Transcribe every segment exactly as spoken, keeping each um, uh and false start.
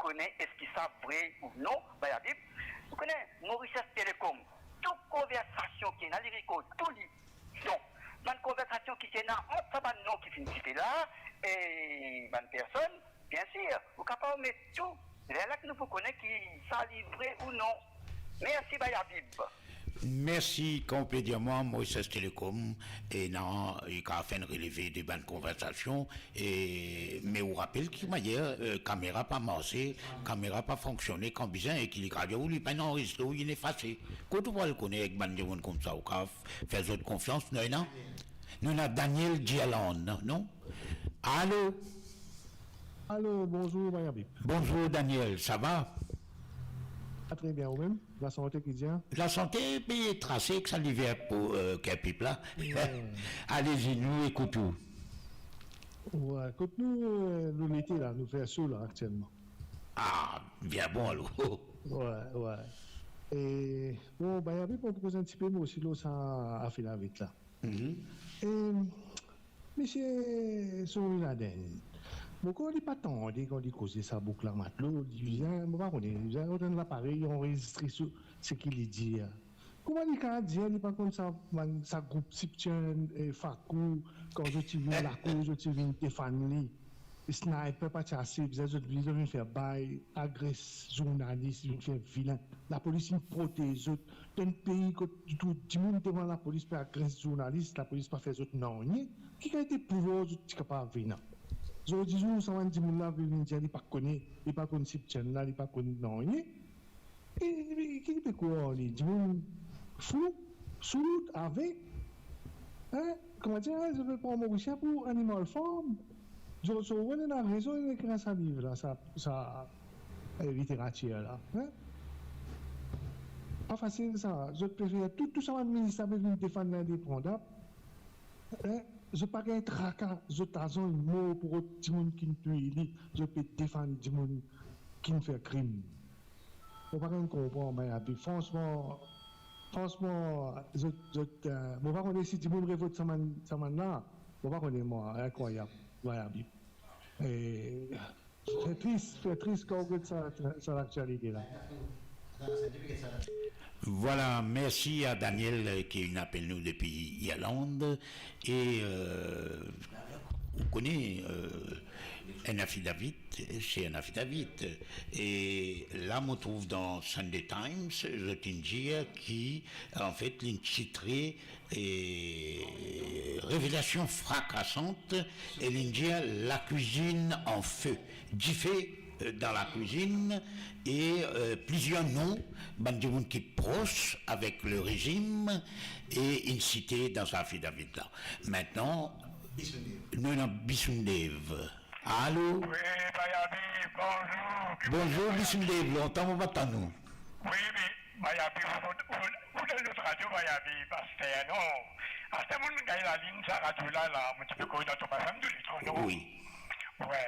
kone eski sa vre ou non, bay Labib. Ou kone, Mauritius Telecom, tou konversasion ki ena, li rekord tou li. Donk, bann konversasion ki ti ena ant sa bann nom ki finn site la, e bann personn, biensir, ou kapav met tou, lerla ki nou pou kone ki sa li vre ou non. Mersi, bay Labib. Mersi, kan ou pe dir mwa, Mauritius Telecom, e non, li kapav fer enn releve de bann konversasion, e, me ou rapel ki manier, e, kamera pa marse, kamera pa fonksione kan bizin, e ki li kapav dir ou li pa'nn anrezistre ou, li inn efase. Kot ou pou al kone ek bann dimoun koumsa, ou kapav fer zot konfians, non, non? Nou ena Daniel Dialand, non? Alo? Alo, bonzour, bay Labib. Bonzour, Daniel, sa va? Ah, tre bien, ou mem? Lasante ki dir? Lasante pe trase ek sa liver pou, e, Kerpip la. Wi. Alezi, nou ekout ou. Wi, kot nou, e, nou lete la, nou fer so la aktielman. Ah, bien bon alor. Wi, wi. E, bon, bay Labib, mo pou koz enn tipe mo osi lor sa afidavit la. Mhm. E, misie Zournadin, mo krwar li pa tande kan li koze sa boug la matlo, li bizin, mo pa kone, li bizin rod enn laparey anrezistre so, seki li dir. Kouma li kapav dir li pa konn sa, bann, sa group Siptienn, e, Fakou, kan zot ti vinn lakour, zot ti vinn defann li? Sniper pa ti ase, bizin zot vinn, zot vinn fer bay, agres zournalis, vinn fer vilin. Lapolis inn protez zot. Dan enn pei kot tou dimoun devan lapolis pe agres zournalis, lapolis pa fer zot nanye. Ki kalite pouvwar zot ti kapav ena? Zordi zour, sa bann dimoun la vinn dir li pa kone, li pa konn Siptienn la, li pa konn nanye. E, e, ki li pe krwar li? Dimoun fou, sourd, aveg? Hein? Kouma dir, zot pe pran Morisien pou animal farm? George Orwell ena rezon, li ekrir sa liv la, sa, sa, e, literatir la, hein? Pa fasil sa. Zot pe fer tou, tou sa bann minis la pe vinn defann lindepandans. Hein? Zot pa gagn traka, zot lazan inn mor pou rod dimoun ki'nn touy li, zot pe defann dimoun ki'nn fer krim. Mo pa kapav konpran, bay Labib. Fransman, fransman, zot, zot, e, mo pa kone si dimoun revot sa bann, sa bann la. Mo pa kone mwa, inkrwayab, bay Labib. E, fer tris, fer tris kan ou get sa, sa laktialite la. Vwala, mersi a Daniel, e, ki inn apel nou depi Irland. E, e, ou kone, e, enn afidavit, se enn afidavit. E la, mo trouv dan Sunday Times, zot inn dir ki, anfet, linn titre, e, Révélation fracassante, e linn dir La cuisine en feu, dife, e, dan lakwizinn, e, e, plizier non, bann dimoun ki pros avek lerezim, e inn site dan sa afidavit la. Aster, nou ena Bissoun Dev. Alo? Wi, bay Labib, bonzour. Bonzour, Bissoun Dev, lontan mo pa tann ou. Wi, wi, bay Labib, ou, ou, ou dan lot radio, bay Labib, aster, non? Aster, mo gagn lalinn sa radio la, la, mo ti pe koz dan Top F M touletan, non? Wi. Wi.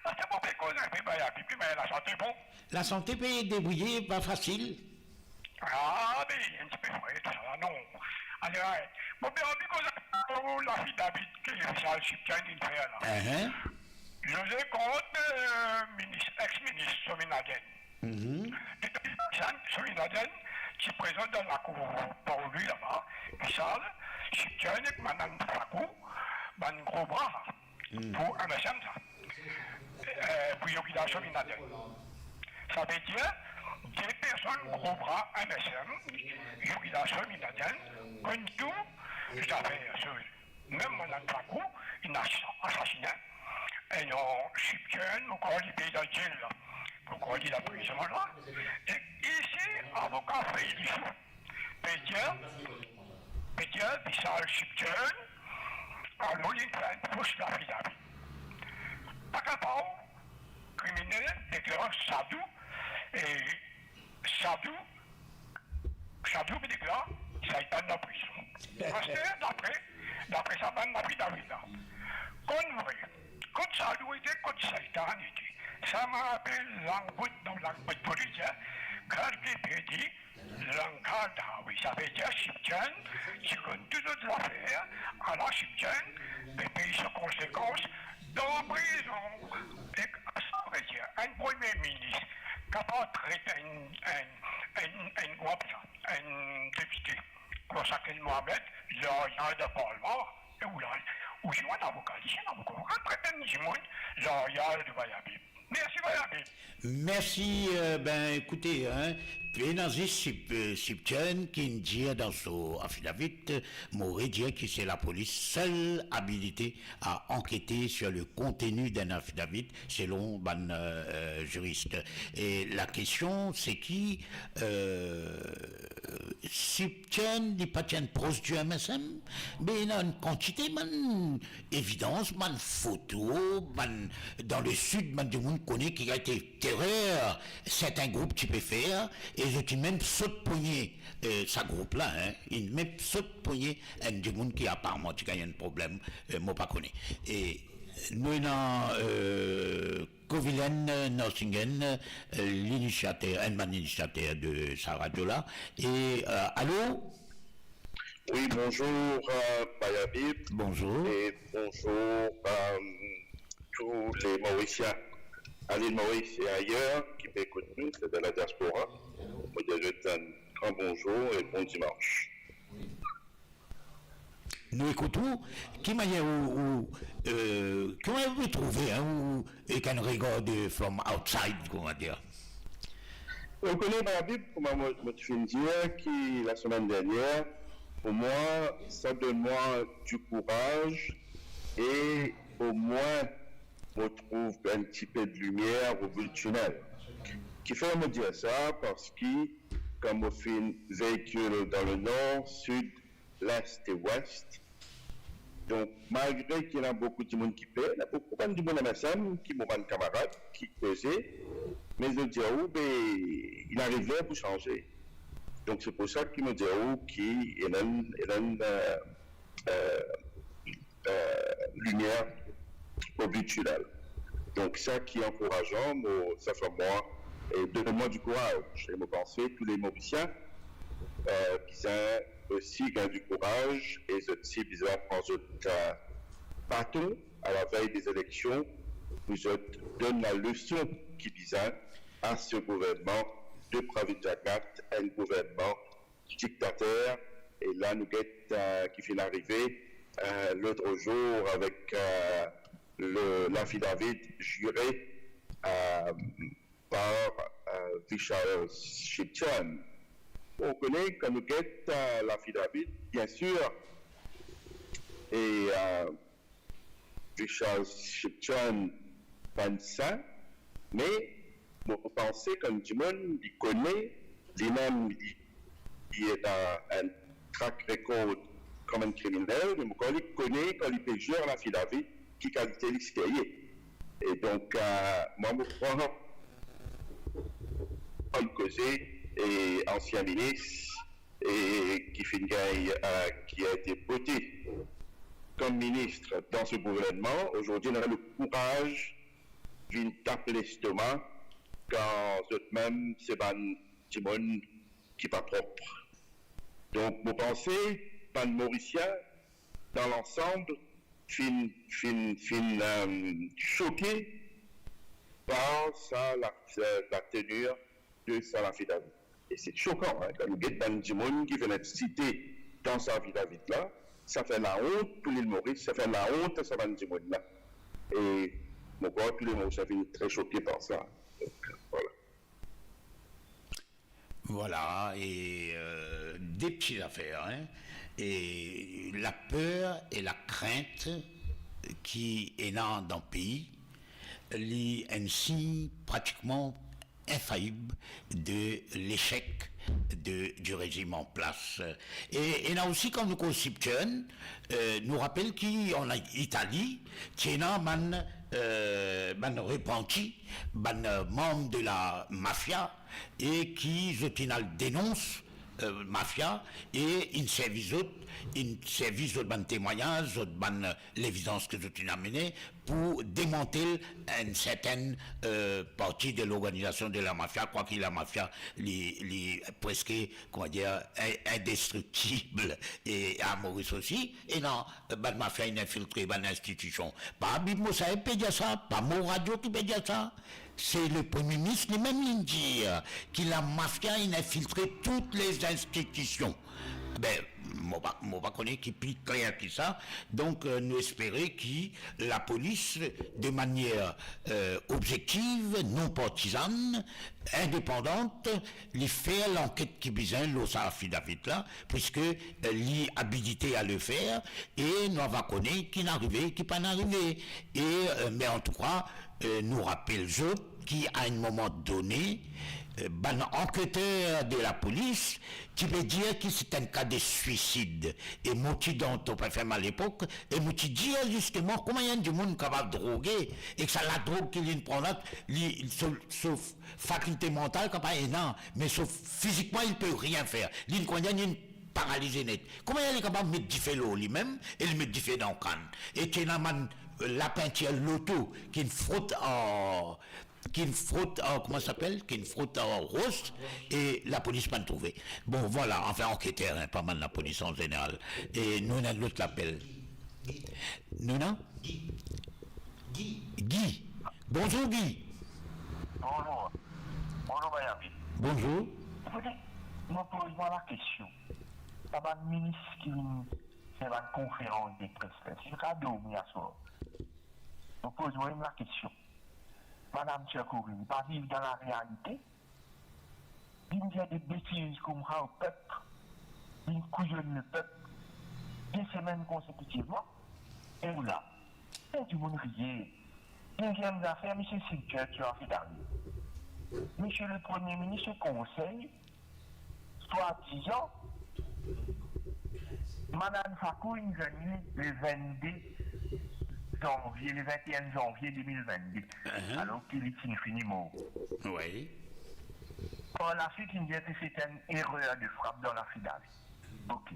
Aster, mo pe koz enpe, bay Labib, me lasante bon? Lasante pe debrouye, pa fasil. Ah, be, enn tipe vre, tousala, non. Ale, ale. Mo pe anvi koz pou lafidavit ki Vishal Siptienn inn fer la. Ahan. Li kont, e, minis, ex-minis Zournadin. Mhm. Li dir, Zournadin ti prezan dan lakour par li laba, Vishal Siptienn ek Manan Fakou, bann gro bra. Hmm. Pou M S M sa. E, pou Yogidas Zournadin. Savedir, de personn gro bra M S M, Yogidas Zournadin, konn tou zafer. So, mem Manan Fakou, inn as-, asasine. E non, Siptienn, ankor li pe dan jel la. Ankor li dan prizon la. E isi, avoka fer li sou. Peter, Peter Vishal Siptienn, alor li fer enn fos lafidavit. Pa kapav, kriminel deklar Sadou, e Sadou, Sadou pe deklar Saitan dan prizon. Aster, dapre, dapre sa bann lafidavit la, kot vre, kot Sadou ete, kot Saitan ete? Sa mo apel langbot, non, langbot politik, kalke pe dir, Langard, ah wi, savedir Siptienn ti konn tou zot zafer, ala Siptienn pe pey so konsekans dan prizon. Ek savedir, enn premie minis, pa met larzan dan parlman, e ou la, ou si enn avoka, li si enn avoka, ou kapav tret enn dimoun larzan de Bayabib. Mersi, Bayabib. Mersi, euh, ben, ekoute, hein, pena zis Sip-, euh, Sipchen ki'nn dir dan so afidavit, mo redir ki se lapolis sel abilite a ankete sur le konteni d'un affidavit selon bann, euh, euh, ziris. E lakestion, se ki, euh, Sipchen, li pa ti enn pros di M S M, me ena enn kantite bann evidans, bann foto, bann, dan le sid, bann dimoun kone ki ete terer sertin group ti pe fer, e zot inn mem sot pogne, euh, sa group la, hein, inn mem sot pogne enn dimoun ki aparman ti gagn enn problem, euh, mo pa kone. E nou ena, euh, Kovilen Norsingen, euh, linisiater, enn bann inisiater de sa radio la. E, euh, alo? Oui, bonjour, euh, Bayabib. Bonjour. Et bonjour, euh, tous les Mauriciens à l'île Maurice et ailleurs qui m'écoutent, c'est dans la diaspora. Mo dir zot enn gran bonzour e bon dimanch. Nou ekout ou, ki manier ou, ou, euh, kouma ou trouve, hein, ou, ou, ek enn regar de from outside, kouma dir? Ou kone, Bayabib, kouma mo, mo ti finn dir, ki lasemenn dernier, pou mwa, sa donn mwa di kouraz e omwin mo trouv enn tipe de limier o bout di tinel. Kifer mo dir sa? Parski, kan mo finn veikil dan le nor, sid, lest e west, donk, malgre ki ena boukou dimoun ki per, ena boukou bann dimoun M S M ki mo bann kamarad ki koze, me zot dir ou, be, inn ariv ler pou sanze. Donk, se pou sa ki mo dir ou ki ena enn, ena enn, euh, euh, euh, limier o bout di tinel. Donk, sa ki ankourazan, mo, sa fer mwa, e donn mwa di kouraz. E mo panse tou le Morisien, euh, bizin osi gagn di kouraz e zot osi bizin pran zot, euh, baton a la vey de zeleksion pou zot donn laleson ki bizin a se gouvernman de Pravind Jugnauth, enn gouvernman diktater. E la nou get, euh, ki finn arive, euh, lot zour avek, euh, le, lafidavit zire, euh, par, euh, Vishal Shipchan. Ou kone, kan nou get, euh, lafidavit, bien sir, e, euh, Vishal Shipchan pa enn sin, me mo panse ki enn dimoun, li kone, limem li, li ena enn track record kouma enn kriminel, me mo krwar li kone kan li pe zir lafidavit, ki kalite li serye. E donk, euh, mwa mo krwar enn koze, e ansien minis, e ki finn gagn, euh, ki a ete vote kom minis dan se gouvernman, azordi ena le kouraz vinn tap lestoma kan zot mem se bann dimoun ki pa prop. Donk, mo panse bann Morisien, dan lansam, finn, finn, finn, euh, soke par sa, la, la tenir de sa lafidavit. E se sokan, hein, kan nou get bann dimoun ki finn site dan sa afidavit la, sa fer laont pou Lil Moris, sa fer laont a sa bann dimoun la. E mo krwar tou le Morisien finn tre soke par sa. Donk, vwala. Vwala, e, euh, de pti zafer, hein. E laper e lakrint ki ena dan pei, li enn sign pratikman infaib de lesek de, du rezim an plas. E ena osi, kan nou koz Sipchen, euh, nou rapel ki an Itali, ti ena bann, euh, bann repanti, bann, euh, manm de la mafia, e ki zot inn al denons, euh, mafia, e inn servi zot, inn servi zot bann temwagnaz, zot bann, euh, levidans ke zot inn amene pou demantel enn sertenn, euh, parti de lorganizasion de la mafia, kwaki la mafia, li, li preske, kouma dir, in-, indestriktib, e a Moris osi, e non, bann mafia inn infiltre bann institision. Pa Bib mo sa pe dir sa, pa mo radio ki pe dir sa. Se le Premie Minis limem li'nn dir ki la mafia inn infiltre tout les institutions. Be, mo pa, mo pa kone ki pli kler ki sa. Donk, euh, nou espere ki lapolis, de manier, euh, obzektiv, non partizann, indepandant, li fer lanket ki bizin lor sa afidavit la, puiske, euh, li abilite a le fer, e nou ava kone ki'nn arive, ki pa'nn arive. E, euh, me antouka, euh, nou rapel zot ki a enn moman done, euh, bann anketer de lapolis ti pe dir ki se enn ka de swisid. E mo ti dan Top F M alepok, e mo ti dir zisteman, kouma enn dimoun kapav droge, e ki sa ladrog ki li'nn pran la, li, so, so fakilte mantal kapav ena, me so fizikman, li pe rien fer. Li'nn konn, li'nn paralize net. Kouma li kapav met dife lor limem e li met dife dan kann? E ti ena bann, euh, lapintir loto ki'nn frot ar, ki'nn frot ar, kouma sa apel? Ki'nn frot ar ros, e lapolis pa'nn trouve. Bon, vwala, anfin, anketer, hein, pa bann lapolis an zeneral. E nou ena lot lapel. Nou ena? Guy. Bonzour, Guy. Bonzour. Bonzour, Bayami. Bonzour. Ekoute, mo poz mwa lakestion. Sa bann minis ki vinn fer bann konferans de pres la, si zot al dormi aswar, mo poz mwa enn lakestion. Madam Tirkoury, li pa viv dan larealite? Vinn dir de betiz koumsa o pep, vinn kouyonn lepep, de semenn konsekutivman, e ou la, fer dimoun riye. Deziem zafer, misie Sinker ti al fidari. Misie le Premie Minis o konsey, swadizan, Madam Fakou inn zwenn li le vennde zanvie, le vennde-enn zanvie de mil vennde, alor ki li ti fini mor. Wi. Par laswit, inn dir ki se enn erer de frap dan lafidavit. Ok.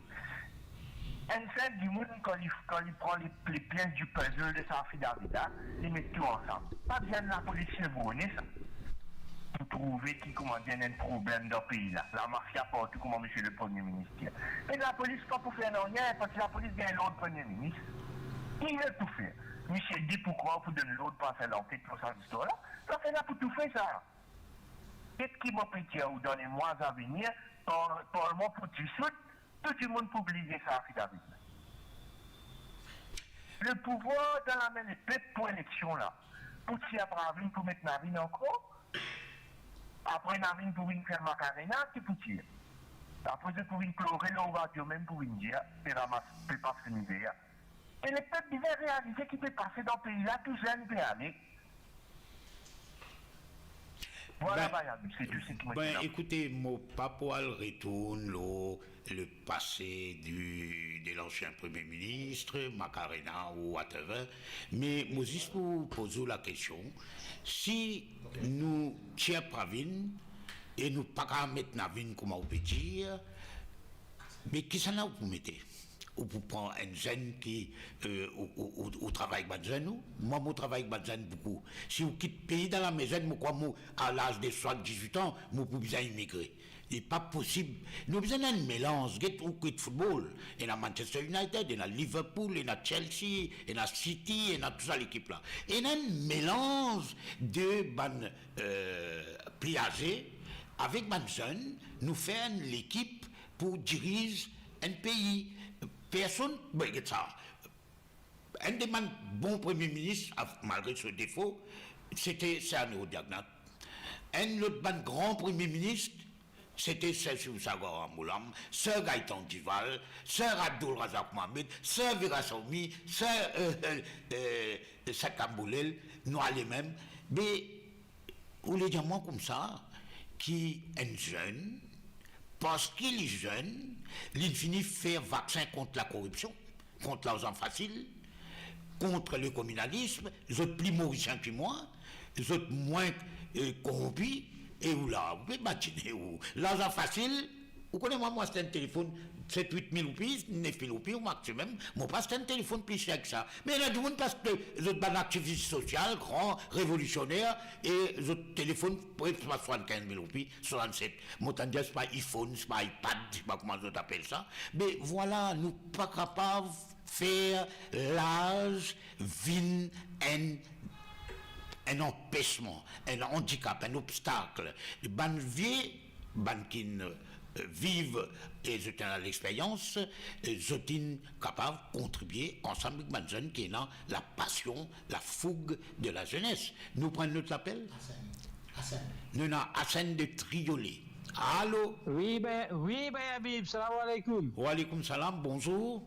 Enn sinp dimoun, kan li, kan li pran le, le pies di puzzle de sa afidavit la, li met tou ansam. Pa bizin lapolis sevrone sa. Pou trouve ki, kouma dir, ena enn problem dan pei la. Lamafia partou, kouma misie le Premie Minis dir. Me lapolis pa pou fer nanye, parski lapolis gagn lord Premie Minis. Ki li pou fer? Misie Guy pou krwar pou donn lord pou al fer lanket lor sa zistwar la? Zafar la pou toufe sa. Get ki mo pe dir ou, dan le mwa a venir, par-, parlman pou disoud, tou dimoun pou bliye sa afidavit la. Le pouvwar dan lame lepep pou eleksion la. Pou tir Pravin, pou met Navin ankor? Apre Navin pou vinn fer Macarena, ki pou tir? Apre zot pou vinn plore lor radio mem pou vinn dir, pe ramas, pe pas liniver. E lepep bizin realize ki pe pase dan pei la, tou zenn pe ale. Vwala, ben, Bayami, se tou seki mo ena. Ben, ekoute, mo pa pou al retourn lor le pase di, de lansien Premie Minis, Macarena ou whatever, me mo zis pou poz ou lakestion, si nou tir Pravin e nou pa kapav met Navin, kouma ou pe dir, me kisannla ou pou mete? Ou pou pran enn zenn ki, euh, ou, ou, ou, ou travay ek bann zenn ou? Mwa, mo travay ek bann zenn boukou. Si ou kit pei dan lame zenn, mo krwar mo, a laz de swasann-diz-wit an, mo pou bizin imigre. Li pa posib. Nou bizin enn melanz. Get ou kit football. Ena Manchester United, ena Liverpool, ena Chelsea, ena City, ena tou sa lekip la. Ena enn melanz de bann, euh, pli aze avek bann zenn, nou fer enn lekip pou diriz enn pei. Personn, bon, get sa. Enn de bann bon Premie Minis, af-, malgre so defo, sete Sir Andrew Jagnat. Enn lot bann gran Premie Minis, sete Sir Sumsawara Ramgoolam, Sir Gaëtan Duval, Sir Abdul Razak Mohammed, Sir Veerasamy, Sir, euh, euh, euh, Sir Kam Boolel, nou ale mem. Me ou le dir mwa koumsa ki enn zenn, parski li zenn, li fini fer vaksin kont lakoripsion, kont larzan fasil, kont le kominalism, zot pli Morisien ki mwa, zot mwin, eh, koronpi, e ou la, ou pe badine ou. Larzan fasil, ou kone mwa, mo aste enn telefonn set, wit mil roupi, nef mil roupi o maximum, mo pa aste enn telefonn pli ser ki sa. Me ena dimoun, parski zot bann aktivis sosial, gran revolisioner, e zot telefonn pre swasann-kinz mil roupi, swasannset. Mo tann dir se pa iPhone, se pa iPad, se pa kouma zot apel sa. Me vwala, nou pa kapav fer laz vinn enn, enn anpesman, enn andikap, enn obstak. Bann vie, bann ki'nn viv e zot ena lexperyans, e zot inn kapav kontribie ansam ek bann zenn ki ena lapasion, lafoug de lazenes. Nou pran enn lot lapel? Hassan. Hassan. Nou ena Hassan de Triolet. Alo? Wi, Bay-, wi, Bay Habib, salam aleykoum. Wa aleykoum salam, bonzour.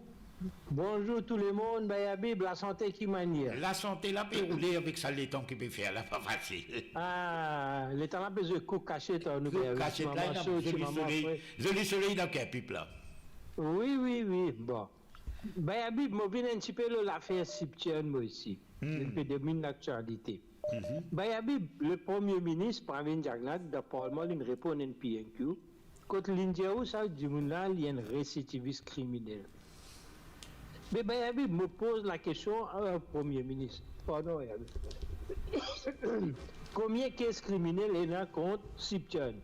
Bonzour tou lemonn, Bay Habib, lasante ki manier? Lasante la pe roule avek sa letan ki pe fer la, pa fasil. Ah, letan la pe zwe kouk kasiet, nou pe... Kouk kasiet la, ena zoli soley, zoli soley dan ker pip la. Wi, wi, wi, bon. Bay Habib, mo vinn enn tipe lor lafer Siptiern, mo osi. Hmm. Li pe dominn laktialite. Mhm. Bay Habib, le Premie Minis Pravind Jugnauth dan parlman, linn reponn enn P N Q, kot linn dir ou sa dimoun la, li enn residivis kriminel. Me Bay Habib, mo poz lakestion a Premie Minis. Pardon, Bay Habib. Konbien kes kriminel ena kont Siptiern?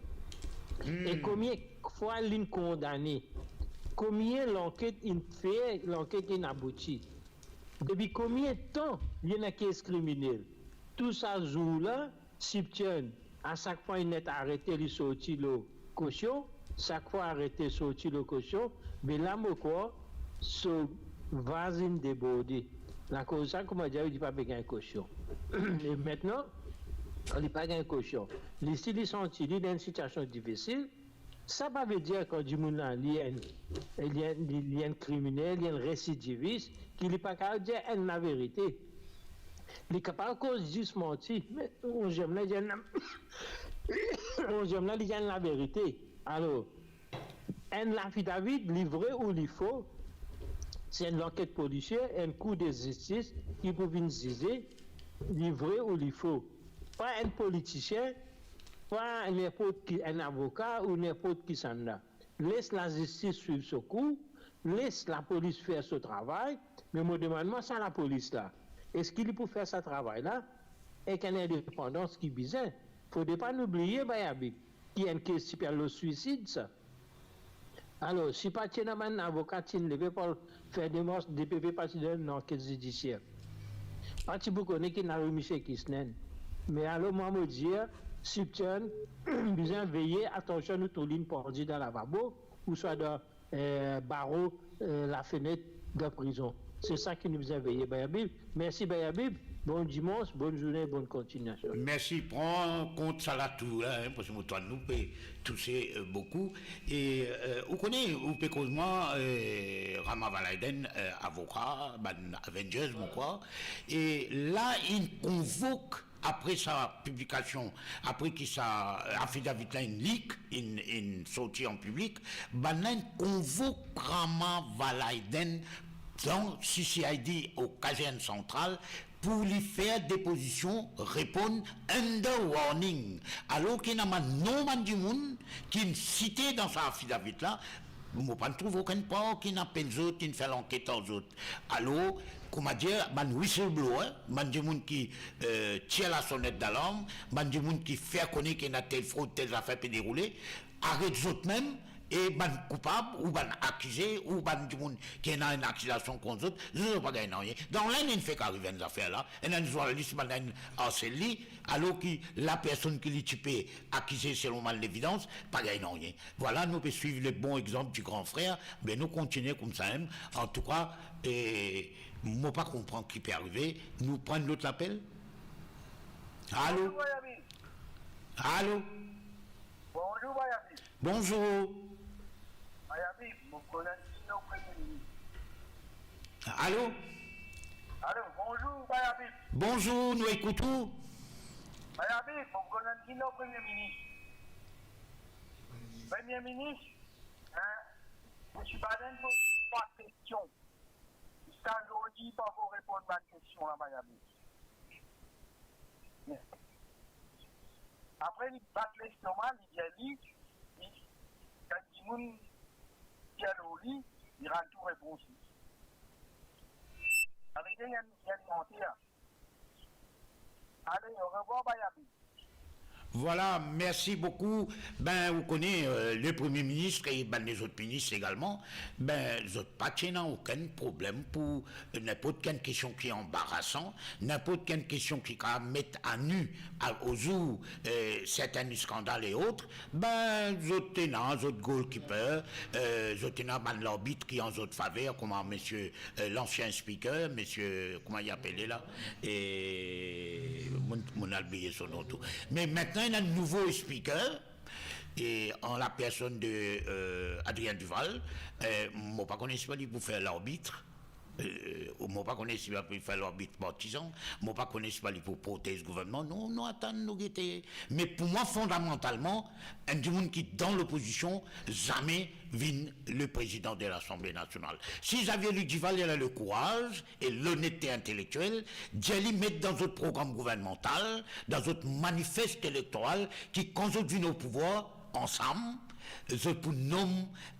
Hmm. E konbien fwa linn kondane? Konbien lanket inn fer, lanket inn abouti? Depi konbien tan li ena kes kriminel? Tou sa zour la, Siptiern, a sak fwa inn et arete, li sorti lor kosion, sak fwa arete, sorti lor kosion, be la mo krwar so vaz inn deborde. Lakoz sa, kouma dir, li pa pe gagn kosion. E mintnan, li pa gagn kosion. Li, si li santi li dan enn sitiasion difisil, sa pa ve dir kan dimoun la, li enn, li enn, li, li enn kriminel, li enn residivis, ki li pa kapav dir enn laverite. Li kapav koz zis manti, me onziem la, li dir enn la, onziem la, li dir enn laverite. Alor, enn afidavit, li vre ou li fo, se enn lanket polisie, enn kou de zistis ki pou vinn zize li vre ou li fo. Pa enn politisien, pa ninport ki, enn avoka ou ninport kisannla. Les lazistis swiv so kou, les lapolis fer so travay, me mo demann mwa sa lapolis la, eski li pou fer sa travay la ek enn indepandans ki bizin? Fode pa nou bliye, Bay Habib, ki enn kes ti pe al lor swisid sa. Alor, si pa ti ena bann avoka ti inn leve pou al fer demars, D P V pa ti donn lanket zidisier, pa ti pou kone ki ena remisie kisnenn. Me alor, mwa mo dir, Siptiern bizin veye, atansion, nou tou linn pardi dan lavabo, ouswa dan, eh, baro, eh, lafenet dan prizon. Se sa ki nou bizin veye, Bay Habib. Mersi, Bay Habib. Bon dimans, bonn zourne, bonn kontignasion. Mersi, pran kont sa la tou, hein, parski mo trouv nou pe touse, eh, boukou. E, eh, ou kone, ou pe koz mwa, eh, Rama Valaiden, eh, avoka, bann Avengers, mo krwar. E la, inn konvok, apre sa piblikasion, apre ki sa, eh, afidavit la inn lik, inn, inn sorti an piblik, bannla inn konvok Rama Valaiden dan C C I D o kazern santral pou li fer depozision, reponn under warning. Alor ki ena bann non bann dimoun ki inn site dan sa afidavit la, mo pa trouv okenn par ki inn apel zot, ki inn fer lanket ar zot. Alor, kouma dir, bann whistleblower, bann dimoun ki, eh, tir lasonet dalarm, bann dimoun ki fer kone ki ena tel frod, tel zafer pe deroule, aret zot mem, e bann koupab, ou bann akize, ou bann dimoun ki ena enn akizasion kont zot, zot, zot pa gagn nanye. Dan Linn inn fek ariv enn zafer la, enn, enn zournalis, bann inn arsel li, alor ki lapersonn ki li ti pe akize selon bann levidans, pa gagn nanye. Vwala, nou pe swiv le bon exanp di gran frer, be nou kontinie koumsa mem. Antouka, eh, mo pa konpran ki pe arive. Nou pran lot lapel. Alo? Bonzour, Bay Habib. Alo? Bonzour, Bay Habib. Bonzour. Bay Habib, mo konn enn ki nom Premie Minis. Alo? Alo, bonzour, Bay Habib. Bonzour, nou ekout ou. Bay Habib, mo konn enn ki nom Premie Minis. Premie Minis, hein, Msye Biden poz li trwa kestion. Ziska zordi, li pankor reponn bann kestion la, Bay Habib. Apre, li bat lestoma, li dir li, li, kan dimoun tir lor li, li rann tou repons li. Avek li, li enn, li enn manter. Ale, orevwar, Bay Habib. Vwala, mersi boukou. Ben, ou kone, euh, le Premie Minis e bann lezot minis egalman, ben, zot pa ti ena okenn problem pou ninport ki enn kestion ki anbarasan, ninport ki enn kestion ki kapav met a nu, a, ozour, euh, sertenn skandal e ot, ben, zot ena zot goalkeeper, euh, zot ena bann larbit ki an zot faver, kouma misie, euh, lansien spiker, misie, kouma li apele la, e mo'nn, mo'nn al bliye so nom tou. Me aster ena nouvo spiker, e an la personn de, euh, Adrien Duval, euh, mo pa kone si li pou fer larbit, euh, mo pa kone si li pou fer larbit partizan, mo pa kone si li pou protez gouvernman. Nou, nou atann, nou gete. Me pou mwa, fondamantalman, enn dimoun ki dan lopozision, zame vinn le prezidan de Lasanble Nasional. Si Xavier Luc Duval, li ena le kouraz e lonette intelektiel, dir li met dan zot program gouvernmantal, dan zot manifes elektoral, ki kan zot vinn o pouvwar ansam, zot pou nom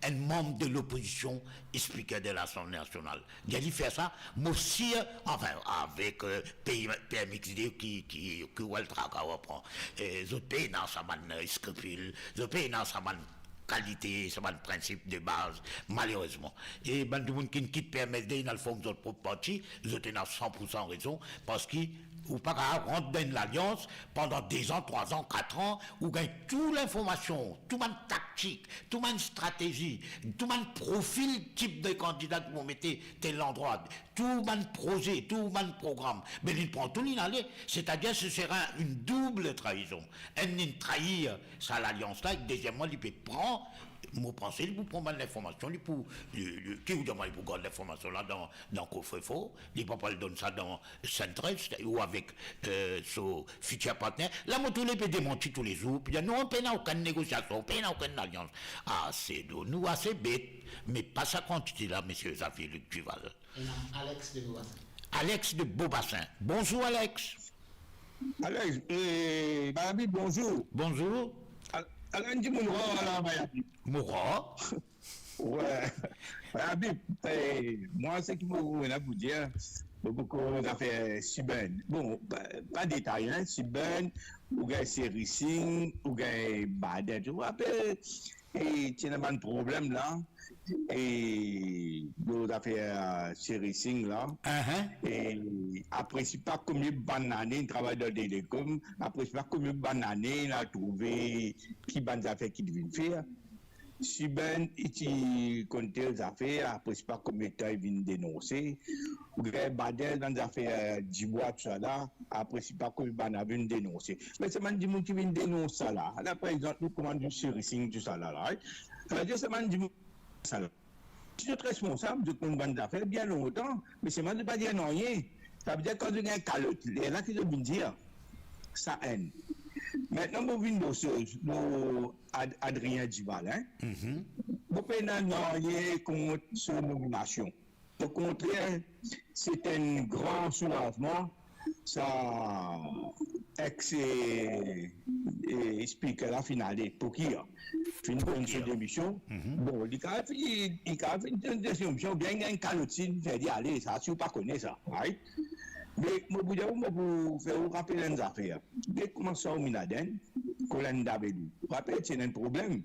enn manm de lopozision spiker de Lasanble Nasional. Dir li fer sa, mo sir, anfin, avek, euh, pei, P M X D ki, ki, ki ou al traka ou pran. Euh, zot pena sa bann, euh, skripil, zot pena sa bann kalite, sa bann prinsip de baz, malerezman. E bann dimoun ki kit P M S D, inn al form zot prop parti, zot ena san pou san rezon, parski ou pa kapav rant dan enn lalians pandan de zan, trwa zan, kat zan, ou gagn tou linformasion, tou bann taktik, tou bann stratezi, tou bann profil tip de kandida ki pou mete tel landrwa, tou bann proze, tou bann program, me li pran tou, li ale. Setadir, ce sera une double trahison. Enn, li trair sa lalians la, ek dezieman, li pe pran, mo panse li pou pran bann linformasion, li pou, li, li, ki ou dir mwa, li pou gard linformasion la dan, dan kofrefor, li pa pou al donn sa dan Centrest ou avek, euh, so fitir partner. La, mo trouv li pe demanti toulezour, pou dir, non, pena okenn negosiasion, pena okenn lalians. Ah, se do, nou ase bet, me pa sa kantite la, misie Xavier Luc Duval. Ena Alex de Beaubassin. Alex de Beaubassin. Bonzour, Alex. Alex, eh, Bayabi, bonzour. Bonzour. Al-, Alain di mo rar la, Bayabi. Mo rar? Wi. Bayabi, eh, mwa, seki mo ena pou dir, mo pou koz zafer Sibin. Bon, pa, pa detay, hein, Sibin, ou gagn Seri Singh, ou gagn Baden. Ou rapel, e ti ena bann problem la, e lor zafer Seri Singh la. Ahan. E apre sipa komie bann ane, li travay dan Telecom, apre sipa komie bann ane, li al trouve ki bann zafer ki li vinn fer. Sibin, li ti konn tel zafer, apre sipa komie tan li vinn denonse. Ou gagn Baden, bann zafer dibwa, tousala, apre sipa komie bann la vinn denonse. Me se bann dimoun ki vinn denons sa la. La, par exanp, nou koumans Seri Singh, tousala la, right? Savedir se bann dimoun, sa la. Si zot responsab, zot konn bann zafer bien lontan, me selman zot pa dir nanye. Savedir kan zot gagn kalot, lerla ki zot vinn dir sa enn. Aster, mo vinn lor soz, lor Ad-, Adrien Duval, hein? Mhm. Mo pena nanye kont so nominasion. Okontrer, se enn gran soulazman, sa ex, eh, eh, spiker la finn ale, pou ki, ah, finn donn so demision. Mhm. Bon, li kapav, li, li kapav finn donn so demision, oubien li gagn kalot si li fer li ale, sa, si ou pa kone sa, right? Me mo pou dir ou, mo pou fer ou rapel enn zafer. Get kouma Sawmy Naden, Colin Davelou. Rapel, ti ena enn problem.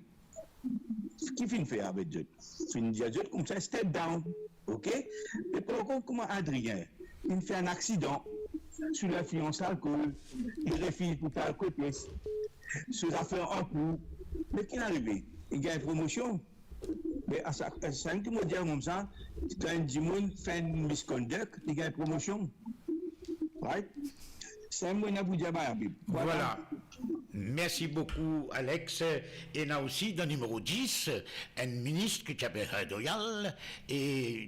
Ki finn fer avek zot? Finn dir zot koumsa, step down, ok? Me par kont, kouma Adrien, li fer enn aksidan sou linflians alkol, li refiz pou fer alkotest, so zafer ankour. Me ki arive? Li gagn promosion. Me a sa, a sa ki mo dir koumsa, kan enn dimoun fer enn misconduct, li gagn promosion. Right? Sa mo ena pou dir, Bayabi. Vwala. Vwala. Mersi boukou, Alex. Ena osi dan nimero dis, enn minis ki ti apel Herdoyal, e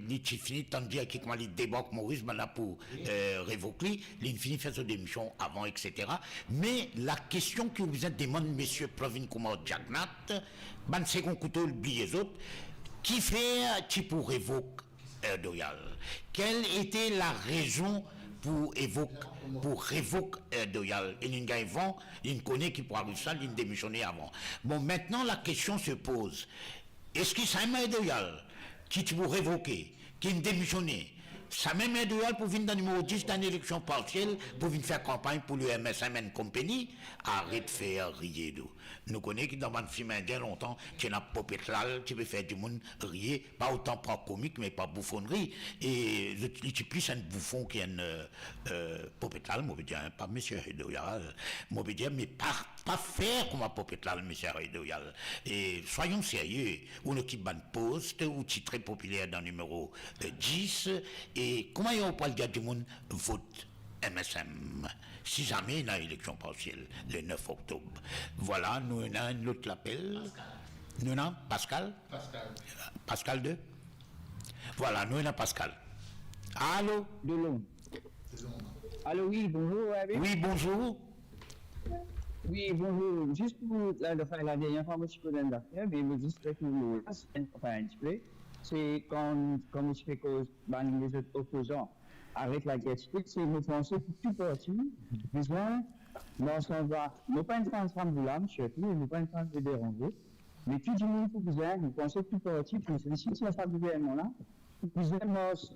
li ti fini tann dir ki kouma li debark Moris, bann la pou, eh, revok li, li fini fer so demision avan, et cetera. Me lakestion ki ou bizin demann misie Pravin Kumar Jagannath, bann segon kouto, bliye zot, kifer ti pou revok Herdoyal? Quelle était la raison pou evok, pou revok Herdoyal? E linn gagn van, linn kone ki pou ariv sa, linn demisione avan. Bon, aster lakestion se poz, eski sa mem Herdoyal ki ti pou revoke, ki'nn demisione, Samem Herdoyal pou vinn dan nimero dis dan enn eleksion parsiel, pou vinn fer kanpagn pou le M S M and Company, aret fer riye nou. Nou kone ki dan bann fim indien lontan, ti ena Popetlal, ti pe fer dimoun riye, pa otan par komik, me par boufonnri. E li ti plis enn boufon ki enn, euh, euh, Popetlal, mo pe dir, hein, pa Misie Herdoyal. Mo pe dir, me pa, pa fer kouma Popetlal, Misie Herdoyal. E soyon serye, ou okip bann post, ou ti tre popiler dan nimero, euh, dis, e kouma ou pou al dir dimoun vot M S M, si zame ena eleksion parsiel le nef oktob. Vwala, nou ena enn lot lapel. Nou ena Pascal? Pascal. Pascal de? Vwala, nou ena Pascal. Alo? De Londres. Alo, wi, bonzour, Hervé. Wi, bonzour. Wi, bonzour. Zis pou la, la, la dernie fwa, mo ti koz enn zafer, me mo zis ret nou la, se enn, anfin, enn tipe. Se kan, kan mo ti pe koz bann lezot opozan, aret lager tike, se mo panse ki tou parti bizin mars anba, mo pa enn fan Sambo la, mo sirtou, mo pa enn fan de Bérenger, me tou dimoun pou bizin, mo panse tou parti, pou bizin sitie sa gouvernman la, pou bizin mars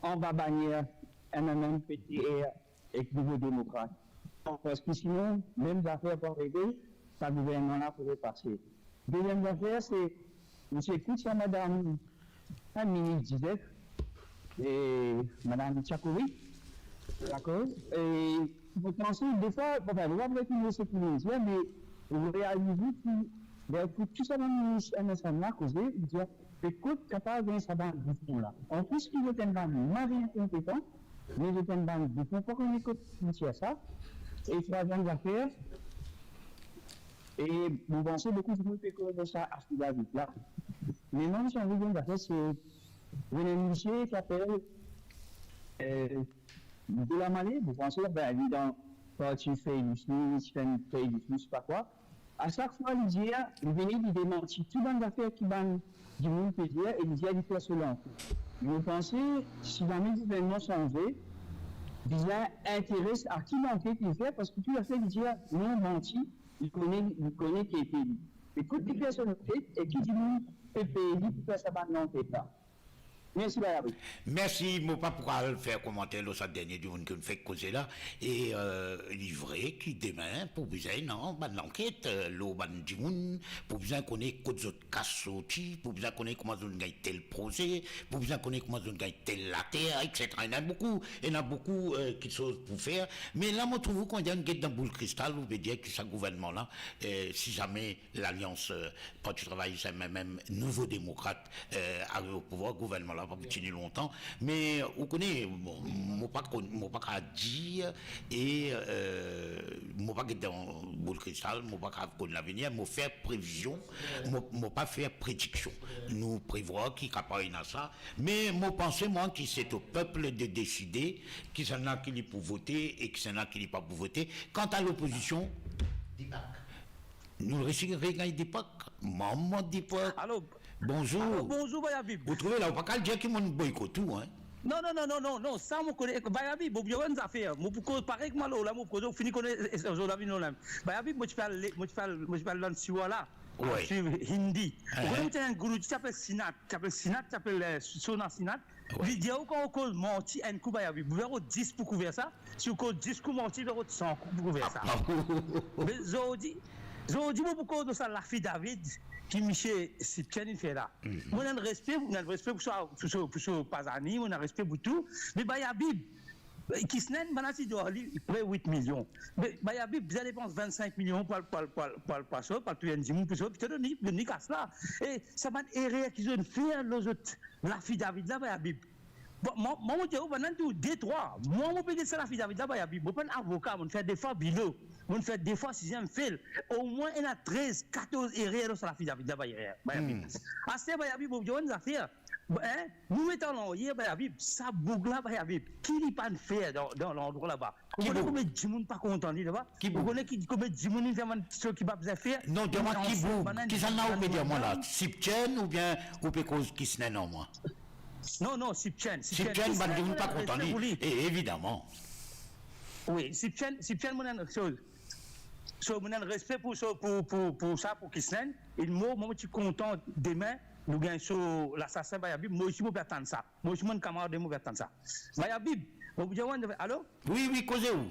anba banier M M M, P T R ek Nouvo Demokrat. Parski sinon, mem zafer pou arive, sa gouvernman la pou repase. Deziem zafer, se, mo ti ekout sa madam, sa minis Joseph, e madam Tiakouri, dakor? E mo panse, defwa, bon, ben, mo pa pou rekoz seki li dir, me ou realize ki, ben, pou tou sa bann minis M S M la koze, li dir, be kot kapav gagn sa bann boufon la? Anplis ki zot enn bann mari inkonpetan, me zot enn bann boufon, pa kone kot pou tir sa. E trwaziem zafer, e mo panse boukou dimoun pe koz sa afidavit la. Me mwa, mo ti anvi dir enn zafer, se, ena enn misie ki apel, euh, Abdoul Maleh, mo panse, ben, li dan parti Feydousni, Feydousni, sipa kwa. A sak fwa li dir, li vini, li demanti tou bann zafer ki bann dimoun pe dir, e li dir li fer so lanket. Mo panse, si zame gouvernman sanze, bizin interes a ki lanket li fer, parski tou zafer li dir, non, manti, li kone, li kone ki ete li. E kot li fer so lanket, e ki dimoun pe pey li pou fer sa bann lanket la? Mersi, Bayabib. Mersi, mo pa pou al fer komanter lor sa dernie dimoun ki fek koze la. E, euh, li vre ki demin pou bizin, non, bann lanket, euh, lor bann dimoun, pou bizin kone kot zot kas sorti, pou bizin kone kouma zot gagn tel proze, pou bizin kone kouma zot gagn tel later, et cetera. Ena boukou, ena boukou, euh, kiksoz pou fer. Me la, mo trouv ou kan dir, get dan boul kristal, ou pe dir ki sa gouvernman la, euh, si zame Lalians, euh, Parti Travayis, M M M, Nouvo Demokrat, euh, ariv o pouvwar, gouvernman la pa pou tini lontan. Me, ou kone, mo, mo pa konn, mo pa kav dir, e, euh, mo pa get dan boul kristal, mo pa kav konn lavenir, mo fer previzion, mo, mo pa fer prediksion. Nou prevwar ki kapav ena sa, me mo panse, mwa, ki se o pep de deside kisannla ki li pou vote e kisannla ki li pa pou vote. Kanta lopozision, nou resi regagn Deepak, mama Deepak. Alo. Bonzour. Alo, bonzour, Bayabib. Ou trouve la, ou pa kav dir ki monn boykot ou, hein? Non, non, non, non, non, non, sa mo kone, Bayabib, mo pou dir enn zafer. Mo pou koz parey kouma la, mo pou koz, ou fini kone, e, e, Bayabib, mo ti pe al, mo ti pe al, mo ti pe al dan siwa la. Wi. Al swiv Hindi. Ou kone, mo ti ena enn goulout, ti apel Sinat, ti apel Sinat, ti apel, eh, Sona Sinat. Wi. Li dir ou, kan ou koz manti enn kou, Bayabib, ou fer dis pou kouver sa. Si ou koz dis kou manti, ou fer san kou pou kouver sa. Ah, ah. Me zordi, zordi, mo pou koz lor sa lafidavid ki misie Siptienn inn fer la. Mhm. Mo ena enn respe, mo ena enn respe pou sa, pou sa, pou sa Pazani, mo ena enn respe pou tou. Me Bayabib, Kisnenn, bann la ti dir li, li pre wit milion. Me Bayabib bizin depans vinn-sink milion pou al, pou al, pou al, pou al, pou al sot, pou al touy enn dimoun pou sot, pou donn li, donn li kas la. E sa bann erer ki zot fer lor zot lafidavid la, Bayabib. Bon, mwa, mwa, mo dir ou, bann la dir ou de trwa. Mwa, mo pe get sa lafidavid la, Bayabib. Mo pa enn avoka, mo fer de fwa bilo. Mo fer de fwa siziem fel. Omwin ena trez, katorz erer lor sa lafidavid la, Bayabib. Hmm. Aster, Bayabib, mo dir ou enn zafer. Bon, hein? Nou met an laryer, Bayabib, sa boug la, Bayabib, ki li pa'nn fer dan, dan landrwa laba? Ou kone konbien dimoun pa kontan li laba? Ki boug? Ou kone ki, konbien dimoun li fer bann kiksoz ki pa bizin fer? Non, dir mwa ki boug? Kisannla ou pe dir mwa la? Siptienn oubien ou pe koz Kisnenn an mwa? Non, non, Siptienn, Siptienn, Siptienn, bann dimoun pa kontan li. E, evidaman. Wi, Siptienn, Siptienn, mo ena enn kiksoz. So, mo ena enn respe pou, so, pou, pou, pou sa, pou Kisnenn. E mwa, mo ti kontan demin, nou gagn so lasasin, Baya Bib, mo osi mo pe atann sa. Mo osi mo enn kamarad, mo pe atann sa. Baya Bib, mo pou dir ou enn zafer, alo? Wi, wi, koze ou.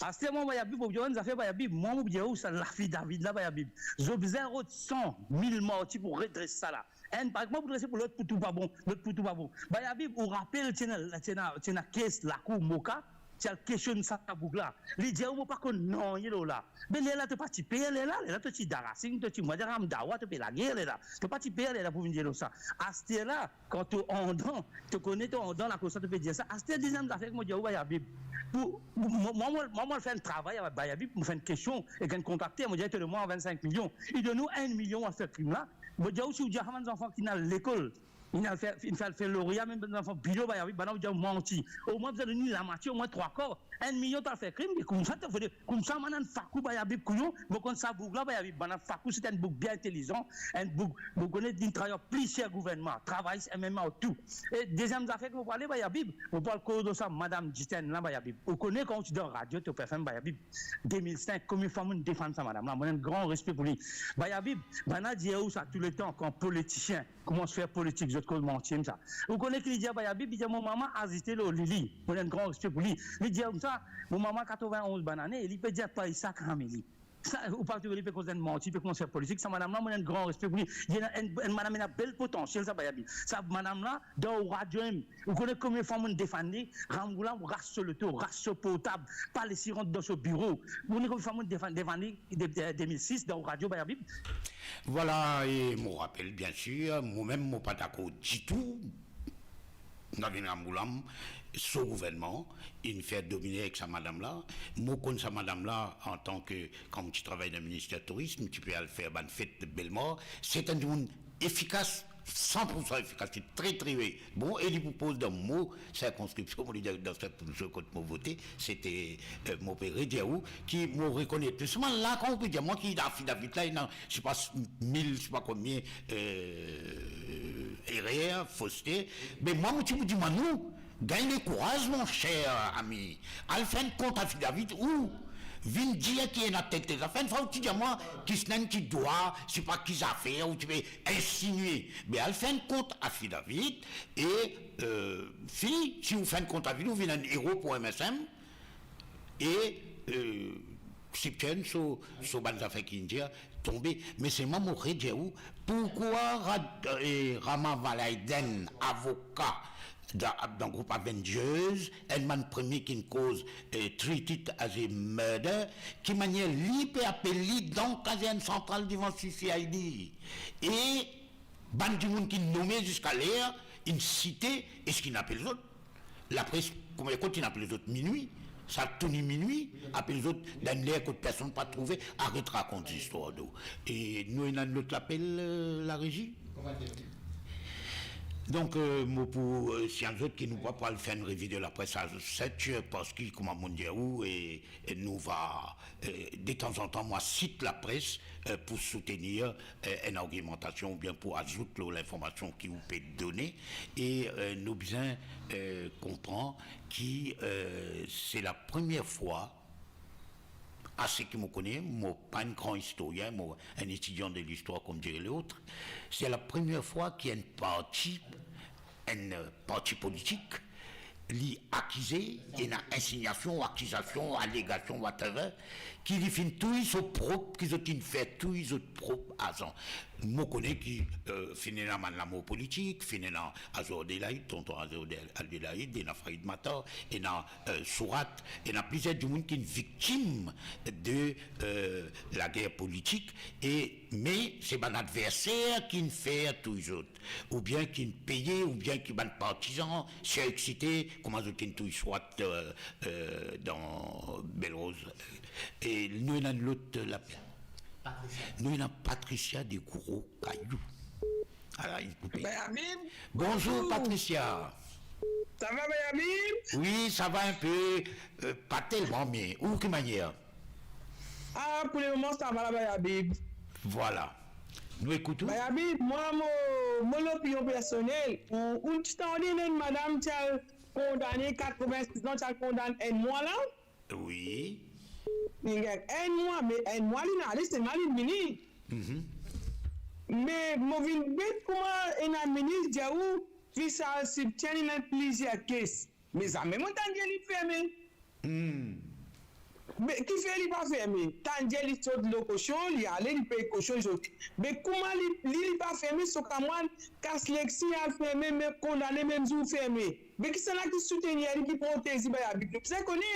Aster mwa, Baya Bib, mo pou dir ou enn zafer, Baya Bib, mwa mo pou dir ou sa, lafidavid la, Baya Bib. Zot bizin rod san mil martir pou redres sa la. Enn pa, mwa pou dres pou lot, pou tou pa bon, lot pou tou pa bon. Baya Bib, ou rapel, ti ena, ti ena, ti ena kes lakour Moka, ti al kestionn sa boug la. Li dir ou, mo pa konn nanye lor la. Be lerla to pa ti per lerla, lerla to ti Darasin, to ti mwa, Ramdawa, to pe lager lerla. To pa ti per lerla pou vinn dir nou sa. Aster la, kan to andan, to kone to andan lakoz sa to pe dir sa. Aster deziem zafer ki mo dir ou, Baya Bib. Pou, pou, mwa, mwa, mwa, mwa, mo fer enn travay avek Baya Bib, mo fer enn kestion ek enn kontrakter, mo dir, to donn mwa vennsenk milion. Li donn ou enn milion, ou al fer krim la. Mo dir ou, si ou dir sa bann zanfan ki al lekol, inn al fer, inn fer, fer loria, mem bann zanfan bilo, Baya Bib, bann la ou dir ou manti. Omwin bizin donn li lamatie, omwin trwa kar. Enn milion to al fer krim, e koumsa to fode, koumsa bann fakou, Baya Bib, kouyon, mo konn sa boug la, Baya Bib, bann fakou, se enn boug bien intelizan, enn boug, mo kone, inn travay plizir gouvernman, travay M M A tou. E deziem zafer ki mo pou ale, Baya Bib, mo pou al koz lor sa madam Djiten la, Baya Bib. Ou kone kan ou ti dan radio, to pe fer, Baya Bib, de mil senk, konbien fwa mo'nn defann sa madam la, mo ena enn gran respe pou li. Baya Bib, bann la dir ou sa touletan, kan politisien koumans fer politik, zot koz manti sa. Ou kone ki li dir Baya Bib? Li dir mo mama azite lor Lili. Mo ena enn gran respe pou li. Li dir koumsa, mo mama katrovin-onz bann ane, e li pe dir pa Isak Ramili. Sa, ou pa trouve li pe koz enn manti, pe koumans fer politik? Sa madam la, mo ena enn gran respe pou li. Li ena enn, enn madam ena bel potansiel sa, Baya Bib. Sa madam la, dan ou radio mem, ou kone konbien fwa mo'nn defann li? Ramgoolam ras so loto, ras so portab, pa les li rant dan so biro. Ou kone konbien fwa mo'nn defann, defann li de, de, de mil sis dan ou radio, Baya Bib? Vwala, e mo rapel, biensir, mo mem mo pa dakor ditou. Nordin Ramgoolam, so gouvernman, inn fer domine ek sa madam la. Mo konn sa madam la antan ke, kan mo ti travay dan minister tourism, ti pe al fer bann fet Belmor. Se enn dimoun efikas, san pou san efikas, li tre, tre bon, e li pou poz dan mo sirkonskripsion, mo li dir dan sirkonskripsion kot mo vote, se te, euh, mo pe redir ou, ki mo rekonet. Selman la, kan ou pe dir mwa ki afidavit la, ena, se pa mil, se pa konbien, euh, erer, foste, me mwa, mo ti pou dimann ou, gagn lekouraz, mon cher ami, al fer enn kont afidavit ou vinn dir ki ena tel, tel zafer. Enn fwa ou ti dir mwa ki ena enn ti drwa, se pa ki zafer, ou ti pe insinie. Me al fer enn kont afidavit e, euh, fini, si ou fer enn kont afidavit, ou vinn enn ero pou M S M. E, euh, Siptienn so, so bann zafer ki inn dir, tonbe. Me selman mo redir ou, pourkwa Ra-, eh, Rama Valaiden, avoka dan, dan group Avengers, enn bann premie ki'nn koz, eh, treat it as a murder, ki manier li pe apel li dan kazern santral devan C C I D? E bann dimoun ki nome ziska ler, inn site, eski inn apel zot? Lapres, kouma kot inn apel zot minwi, sa tourni minwi, apel zot dan enn ler kot personn pa trouve, aret rakont zistwar de. E nou ena enn lot lapel, euh, larezi? Donk, euh, mo pou, euh, signal zot ki nou pa pou al fer enn revi de lapres a set er, parski, kouma mo'nn dir ou, e, e nou va, euh, detanzantan, mwa sit lapres, euh, pou soutenir, euh, enn argimantasion oubien pou azout lor linformasion ki ou pe done. E, euh, nou bizin, euh, konpran ki, euh, se la premie fwa, a seki mo kone, mo pa enn gran istorien, mo enn etidian de listwar, comme dirait l'autre, se la premie fwa ki enn parti, enn, euh, parti politik, li akize, ena insignasion, akizasion, alegasion, whatever, ki li finn touy so prop, ki zot inn fer touy zot prop azan. Mo kone ki, euh, finn ena bann lamor politik, finn ena Azor Adelaide, tonton Azor Adelaide, ena Farid Matar, ena, euh, Sourate, ena plizier dimoun ki'nn viktim de, euh, lager politik, e, me se bann adverser ki'nn fer touy zot, oubien ki'nn peye, oubien ki bann partizan, sirexite, kouma zot inn touy Sourate, euh, euh, dan Belle Rose. E nou ena enn lot lapel. Nou ena Patricia de Gros Caillou. Ala, li koupe. Baya Bib. Bonzour, bonzour. Patricia. Ça va, Baya Bib? Wi, sa va enpe, euh, pa telman, me ou ki manier? Ah, pour le moment, ça va, Baya Bib. Vwala. Nou ekout ou. Baya Bib, mwa, mo, mo lopinion personel, ou, ou ti tande enn madam ti al kondane, katrovin-sis an, ti al kondann enn mwa la? Wi. Li gagn enn mwa, me enn mwa li ena ale, selman li vini. Mhm. Me mo vinn bet kouma ena minis dir ou Vishal Sipchan ena plizier kes. Me zame mo tann dir li ferme. Hmm. Be, kifer li pa ferme? Tann dir li sot lor kosion, li ale, li pey kosion, li soti. Be kouma li, li, li pa ferme, so kamwad kas Lexi al ferme, mem kondane mem zour ferme. Be kisannla ki soutenir li, ki protez li, bay abit li? Bizin kone.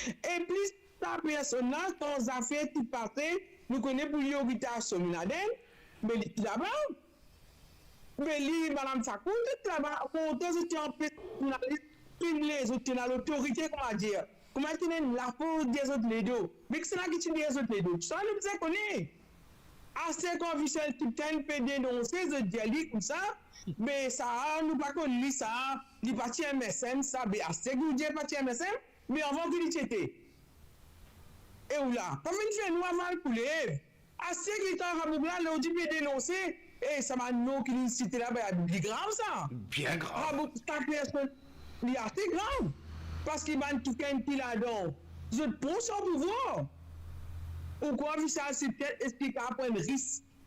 E plis sa personn la, kan zafer ti pase, nou kone pou li okipe so minaden, me li ti laba. Me li, madam Sakout, ti laba, pourtan zot ti anpes zournalis filme, zot ti ena lotorite, kouma dir, kouma ti ena lafors deryer zot ledo. Me kisannla ki ti deryer zot ledo? Sa nou bizin kone. Aster kan Vishal Sipchan pe denonse, zot dir li koumsa, me sa, nou pa konn li sa, li pa ti M S M sa, be aster ki ou dir pa ti M S M, me avan ki li ti ete? E ou la, pa vinn fer nou aval koulev. Aster ki letan Rabouk la, ler ou dir pe denonse, e sa bann non ki li site la, be li grav sa. Bien grav. Rabouk, sa personn, li ase grav. Parski bann kikenn ki ladan, zot pran sa pouvwar. Ou krwar Vishal Sipchan, eski li kapav pran enn ris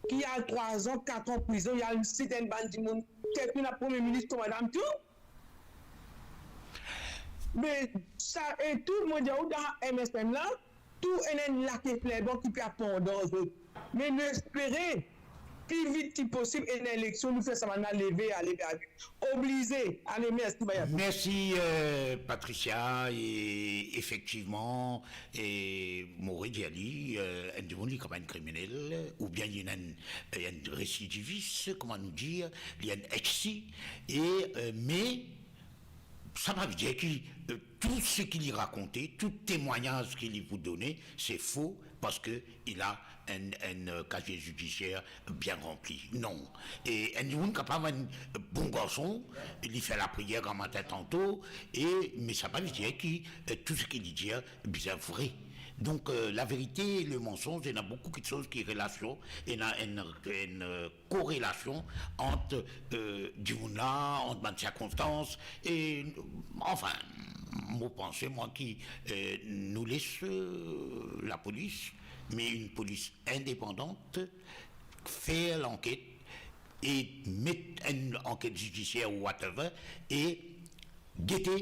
ki al trwa zan, kat an prizon, li al sit enn bann dimoun, tel ki ena Premie Minis, to madam tou? Me sa, e tou, mo dir ou, dan M S M la, tou ena enn lake fler blan ki pe apandan zot. Me nou espere, pli vit ki posib, ena eleksion, nou fer sa bann la leve, ale, be, ale. Oblize. Ale, mersi, bay atou. Mersi, euh, Patricia. E efektivman, e mo redir li, euh, enn dimoun li kouma enn kriminel, oubien li ena enn, enn residivis, kouma nou dir, li enn H C, e, euh, me sa pa ve dir ki, euh, tou seki li rakonte, tou temwagnaz ki li pou done, se fo, parski li ena enn, enn, euh, kazie zidisier bien ranpli. Non. E enn dimoun kapav enn bon garson, li fer lapriyer gramatin tanto, e, me sa pa ve dir ki, euh, tou seki li dir bizin vre. Donk, euh, laverite, le mansonz, ena boukou kiksoz ki relasion, ena enn, enn, euh, korelasion ant, euh, dimoun la, ant bann sirkonstans, e, anfin, mo panse, mwa, ki, euh, nou les, euh, lapolis, me enn polis indepandan, fer lanket e met enn anket zidisier ou whatever, e gete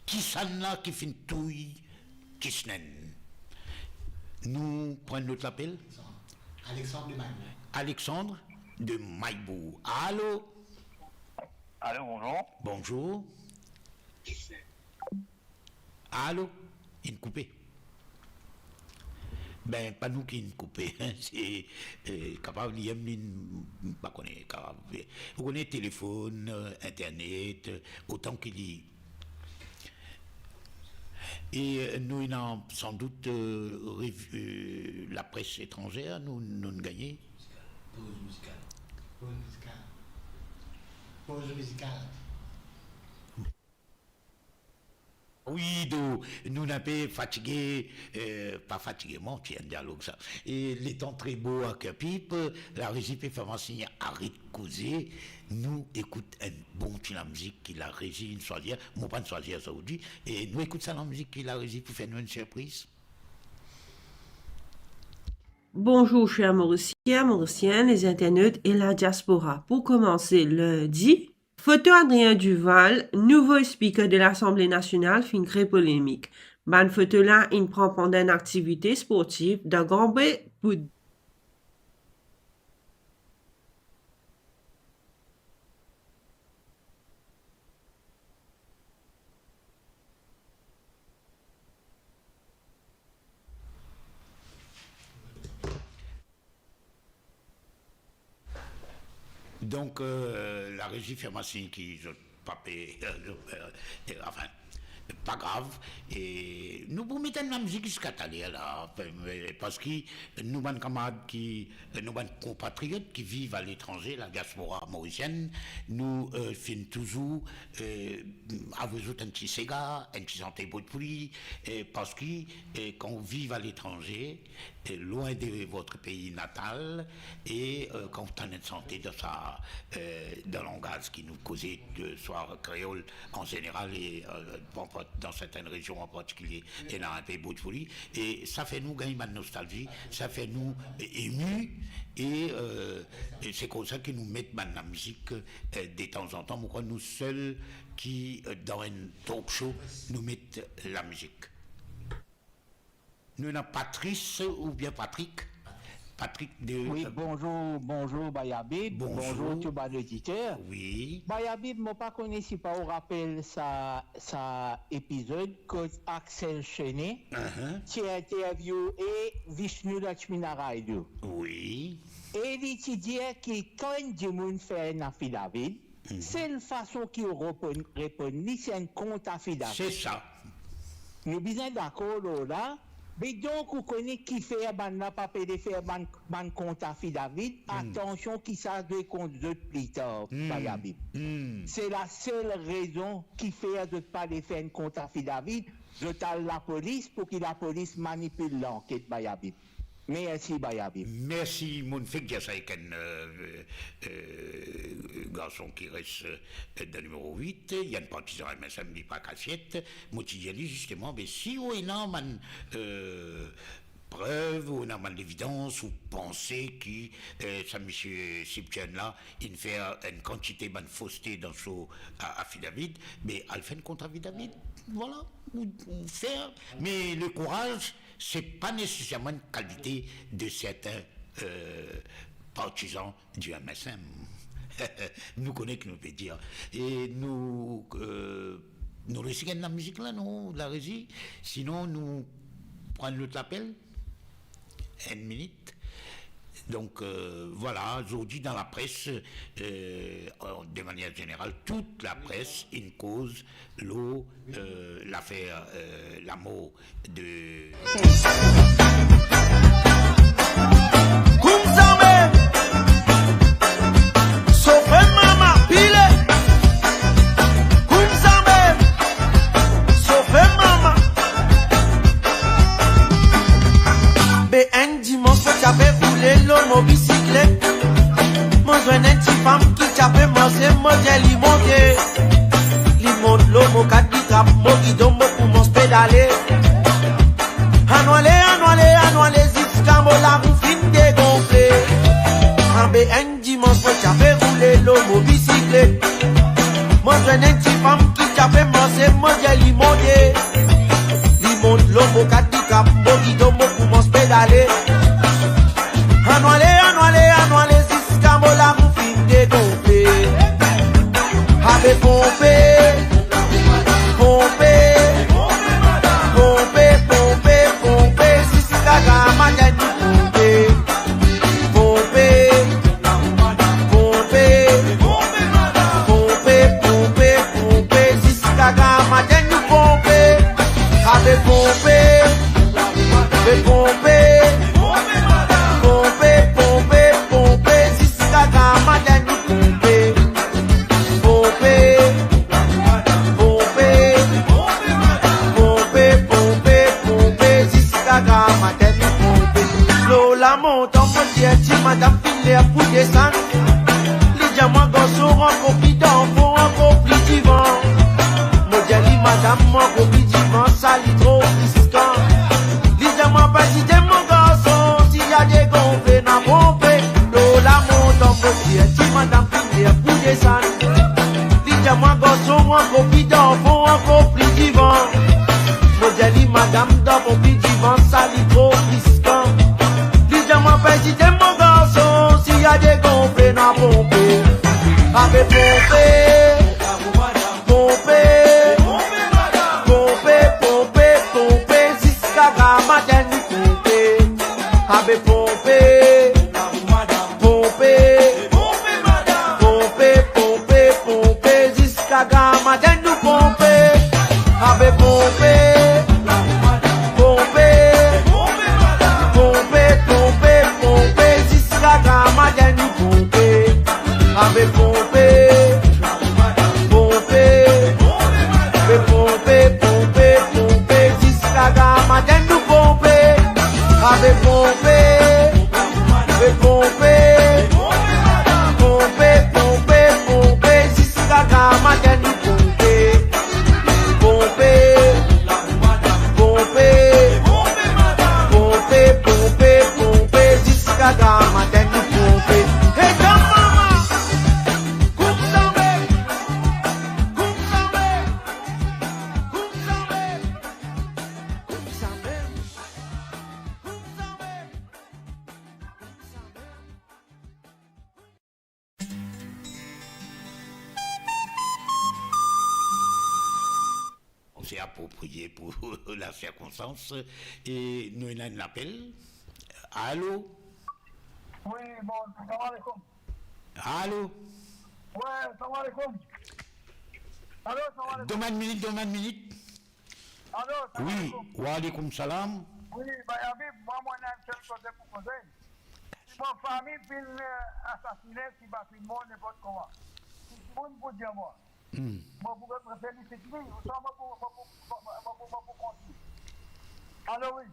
kisannla ki finn touy kisnenn. Nou pran enn lot lapel. Alexandre de Maillebourg. Alexandre de Maillebourg. Alo? Alo, bonzour. Bonzour. Alo? Inn koupe. Ben, pa nou ki inn koupe, se, euh, kapav li mem, li, pa kone, kapav, ou kone, telefonn, euh, internet, euh, otan ki li. E, euh, nou ena sandout, euh, rev-, euh, lapres etranzer, nou, nou'nn gagne. Poz mizikal. Poz mizikal. Poz mizikal. Wi, do, nou enn pe fatige, euh, pa fatige, manti, enn dialog sa. E letan Trebo ak Pip, larezi pe fer mwa sign aret koze, nou ekout enn bon ti lamizik ki larezi inn swazir, mo pa'nn swazir sa ozordi, e nou ekout sa lamizik ki larezi pou fer nou enn sirpriz. Bonjour, chers Mauriciens, Mauriciennes, les internautes et la diaspora. Pour commencer, lundi, photo Adrien Duval, nouveau speaker de l'Assemblée nationale, finn kre polemik. Bann foto la inn pran pandan enn aktivite sportiv dan Grand Baie pou Donk, euh, larezi fer mwa sign ki zot pa pe, euh, euh, anfin, pa grav. E nou pou met enn lamizik ziska taler la, parski nou bann kamarad ki, nou bann konpatriot ki viv aletranze, la diaspora morisienn, nou, euh, finn touzour, euh, avoy zot enn ti sega, enn ti sante Bhojpuri, euh, parski, euh, kan ou viv aletranze, euh, loin de votre pays natal, e, euh, kan ou tann enn sante dan sa, euh, dan langaz ki nou koze, de, swa kreol an zeneral e, euh, bon, dan sertenn rezion an partikilie, ena inpe bout pou li, e sa fer nou gagn bann nostalzi, sa fer nou, e, emu, e, euh, e se koumsa ki nou met bann lamizik, euh, detanzantan. Mo krwar nou sel ki, euh, dan enn talk show, nou met lamizik. Nou ena Patrice oubien Patrick? Patrick de, Wi, euh, bonzour, bonzour Bayabib, bonzour. Bonzour tou bann oditer. Wi. Bayabib, mo pa kone si pa ou rapel sa, sa epizod kot Axel Chene, uh-huh, ti interviewe Vishnu Lakshminarayan. Wi. E li ti dir ki kan enn dimoun fer enn affidavit, Mhm. Sel fason ki ou reponn, reponn li, se enn kont affidavit. Se sa. Nou bizin dakor lor la, me donk ou kone kifer bann la pa pe le fer bann, bann kont affidavit, hmm, atansion ki sa dwe kont zot pli tar, hmm, Bayabib. Hmm. Se lasel rezon kifer zot pa le fer enn kont affidavit, zot al lapolis pou ki lapolis manipil lanket, Bayabib. Mersi, Bayabib. Mersi, mo fek dir sa ek enn, euh, euh, garson ki res, euh, dan nimero wit, li enn partizan M S M, li pa kasiet. Mo ti dir li zisteman, be si ou ena bann, euh, prev, ou ena bann levidans, ou panse ki, euh, sa misie Siptian la, inn fer enn kantite bann foste dan so a-, affidavit, be al fer enn kont affidavit, vwala, ou, ou fer, me lekouraz, se pa neseserman enn kalite de serten, euh, partizan di M S M. Nou kone ki nou pe dir. E nou, euh, nou resi gagn lamizik la, non, la rezi? Sinon, nou pran lot lapel? Enn minit. Donk, euh, vwala, zordi dan lapres, euh, de manier zeneral, tout lapres inn koz lor, euh, lafer, euh, lamor de Koumsa mem, sofe mama, pile. Koumsa mem, sofe mama. Be enn dimans mo ti ape roule lor mo bisiklet. Mo zwenn enn tifam ki ti ape marse, mo dir li monte. Li mont lor mo kad, li trap mo gidon, mo koumans pedale. Ann ale, ann ale, ann ale, ziska mo larou finn degonfle. Abe enn dimans mo ti ape roule lor mo bisiklet. Mo zwenn enn tifam ki ti ape marse, mo dir li monte. Li mont lor mo kad, li trap mo gidon, mo koumans pedale. Ann ale, ann ale, ann ale, ziska mo larou finn degonfle. Abe ponpe, ponpe, ponpe, ponpe, ponpe, ziska gramatin nou ponpe. Ponpe, ponpe, ponpe, ponpe, ponpe, ziska gramatin nou ponpe. Abe ponpe, be ponpe, ponpe, ponpe, ponpe, ziska gramatin nou ponpe. Ponpe, ponpe, ponpe, ponpe, ponpe, ziska gramatin nou ponpe. Lor lamontan, mo dir ti madam finn ler pou desann. Li dir mwa, garson, ankor pli dan fon, ankor pli divan. Mo dir li, madam, ankor pli divan, sa li tro riskan. Li dir mwa, pa ezite, mo garson, si li degonfle, na ponpe. Lor lamontan, mo dir ti madam finn ler pou desann. Li dir mwa, garson, ankor pli dan fon, ankor pli divan. Mo dir li, madam, dan fon pli divan, sa li tro riskan. Li dir mwa, pa ezite, mo garson, si li degonfle, na ponpe. Abe ponpe, ponpe, ponpe, ponpe, ponpe, ziska gramatin nou ponpe. Abe ponpe, ponpe, ponpe, ponpe, ponpe, ziska gramatin nou ponpe. Abe ponpe, ponpe, ponpe, ponpe, ponpe, ziska gramatin nou ponpe. Abe ponpe, ponpe, be ponpe, ponpe, ponpe, ziska gramatin nou ponpe. Abe ponpe, be ponpe, ponpe, ponpe, ponpe, ziska gramatin nou ponpe. Ponpe, approprié pour la circonstance. E nou ena enn lapel. Alo? Wi, bon, salam alaikum. Alo? Wi, salam alaikum. Alo, salam alaikum. Donn mwa enn minit, donn mwa enn minit. Alo, salam alaikum. Wi, wa alaikum salam. Wi, Baye Habib, mwa, mo ena enn sel koze pou koze. Si mo fami finn, eh, asasine, si pa finn mor, ninport kouma. Ki dimoun pou dir mwa? Hmm. Mo pou felisit li, ouswa mo pou, mo pou, mo, mo, mo pou, mo pou kont li. Alo, wi.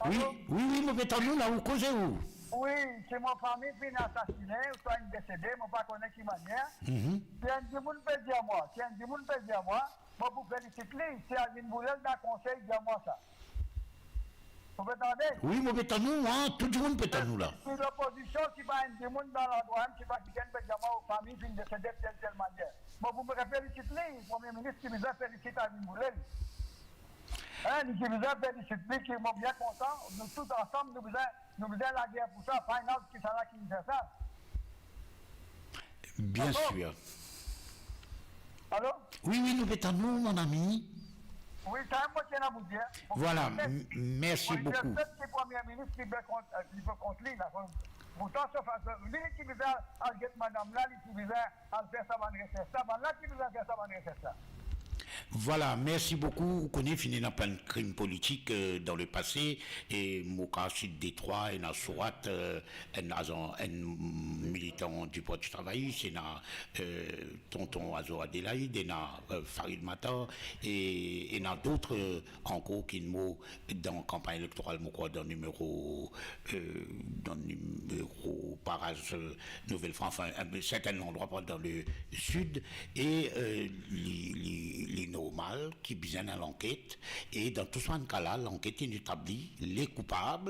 Wi, alo? Wi, wi, mo pe tann ou la, ou koze ou. Wi, si mo fami finn asasine, ouswa inn desede, mo pa kone ki manier. Mhm. Si enn dimoun pe dir mwa, si enn dimoun pe dir mwa, mo pou felisit li, si Alvin Boulel dan konsey dir mwa sa. Ou pe tande? Wi, mo pe tann ou, an, tou dimoun pe tann ou la. Si lopozision, si pa enn dimoun dan landrwa, si pa kikenn pe dir mwa, ou fami finn desede tel, tel manier. Mo pou felisit li, Premie Minis ti bizin felisit Alvin Boulel. Hein, li ti bizin felisit li, ki mo bien kontan, nou tou ansam, nou bizin, nou bizin lager pou sa, find out kisannla ki fer sa. Bien sir. Alo? Wi, wi, nou pe tann ou, mon ami. Wi, sa mo ti ena pou dir. Vwala, m-, mersi boukou. Mo ti swete ki Premie Minis li pe kont, eh, li pe kont li la. Pourtan, sa, li, li ti bizin al get madam la, li ti bizin al fer sa bann resers la, bannla ki bizin fer sa bann resers la. Vwala, mersi boukou. Ou kone finn ena plin krim politik, eh, dan lepase, e mo kapav sit detrwa, ena Sourate, eh, enn azan, enn militan di Parti Travayis, ena, eh, tonton Azor Adelaide, ena, eh, Farid Matar, e ena dot, eh, ankor ki'nn mor dan kanpagn elektoral, mo krwar dan nimero, eh, dan nimero paraz, eh, Nouvelle-France, anfin, eh, sertin landrwa dan lesid, e, eh, li, li, li normal ki bizin ena lanket, e dan tou sa bann ka la, lanket inn etabli le koupab,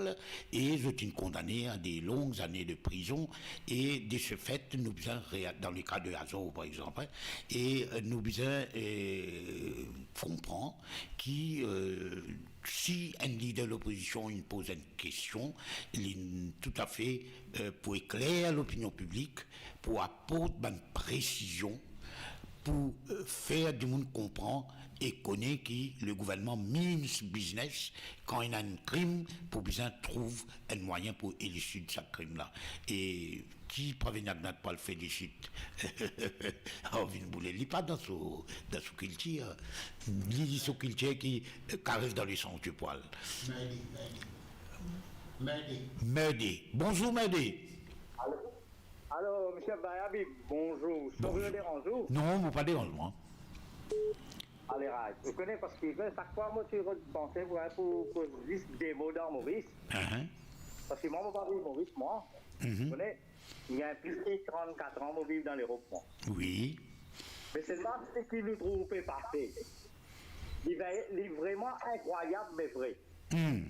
e zot inn kondane a de long zane de prizon, e de se fet, nou bizin rea-, dan le ka de Azor, par exanp, hein, e, eh, nou bizin, eh, konpran ki, eh, si enn lider lopozision inn poz enn kestion, li toutafe, eh, pou ekler lopinion piblik, pou aport bann presizion, pou, eh, fer dimoun konpran e kone ki le gouvernman means business kan ena enn krim pou bizin trouv enn mwayin pou elisid sa krim la. E ki Pravind Jugnauth pou al felisit Alvin Boulel, li pa dan so, dan so kiltir. Li, so kiltir ki, eh, karess dan lesans de pwal. Merde, merde. Merde. Merde. Bonzour, Merde. Alo? Alo, misie Baye Habib, bonzour. Bonzour. Mo deranz ou? Non, mo pa deranz mwa. Ale, raz. Ou kone, parski, ou kone, sak fwa mo ti rod panse pou, pou koz zis de mo dan Moris. Ahan. Parski mwa, mo pa viv Moris, mwa. Mhm. Ou kone, li gagn plis ki trannkat an mo viv dan Lerop, mwa. Wi. Me selman, seki nou trouv pe pase, li vre-, li vreman inkrwayab, me vre. Hmm.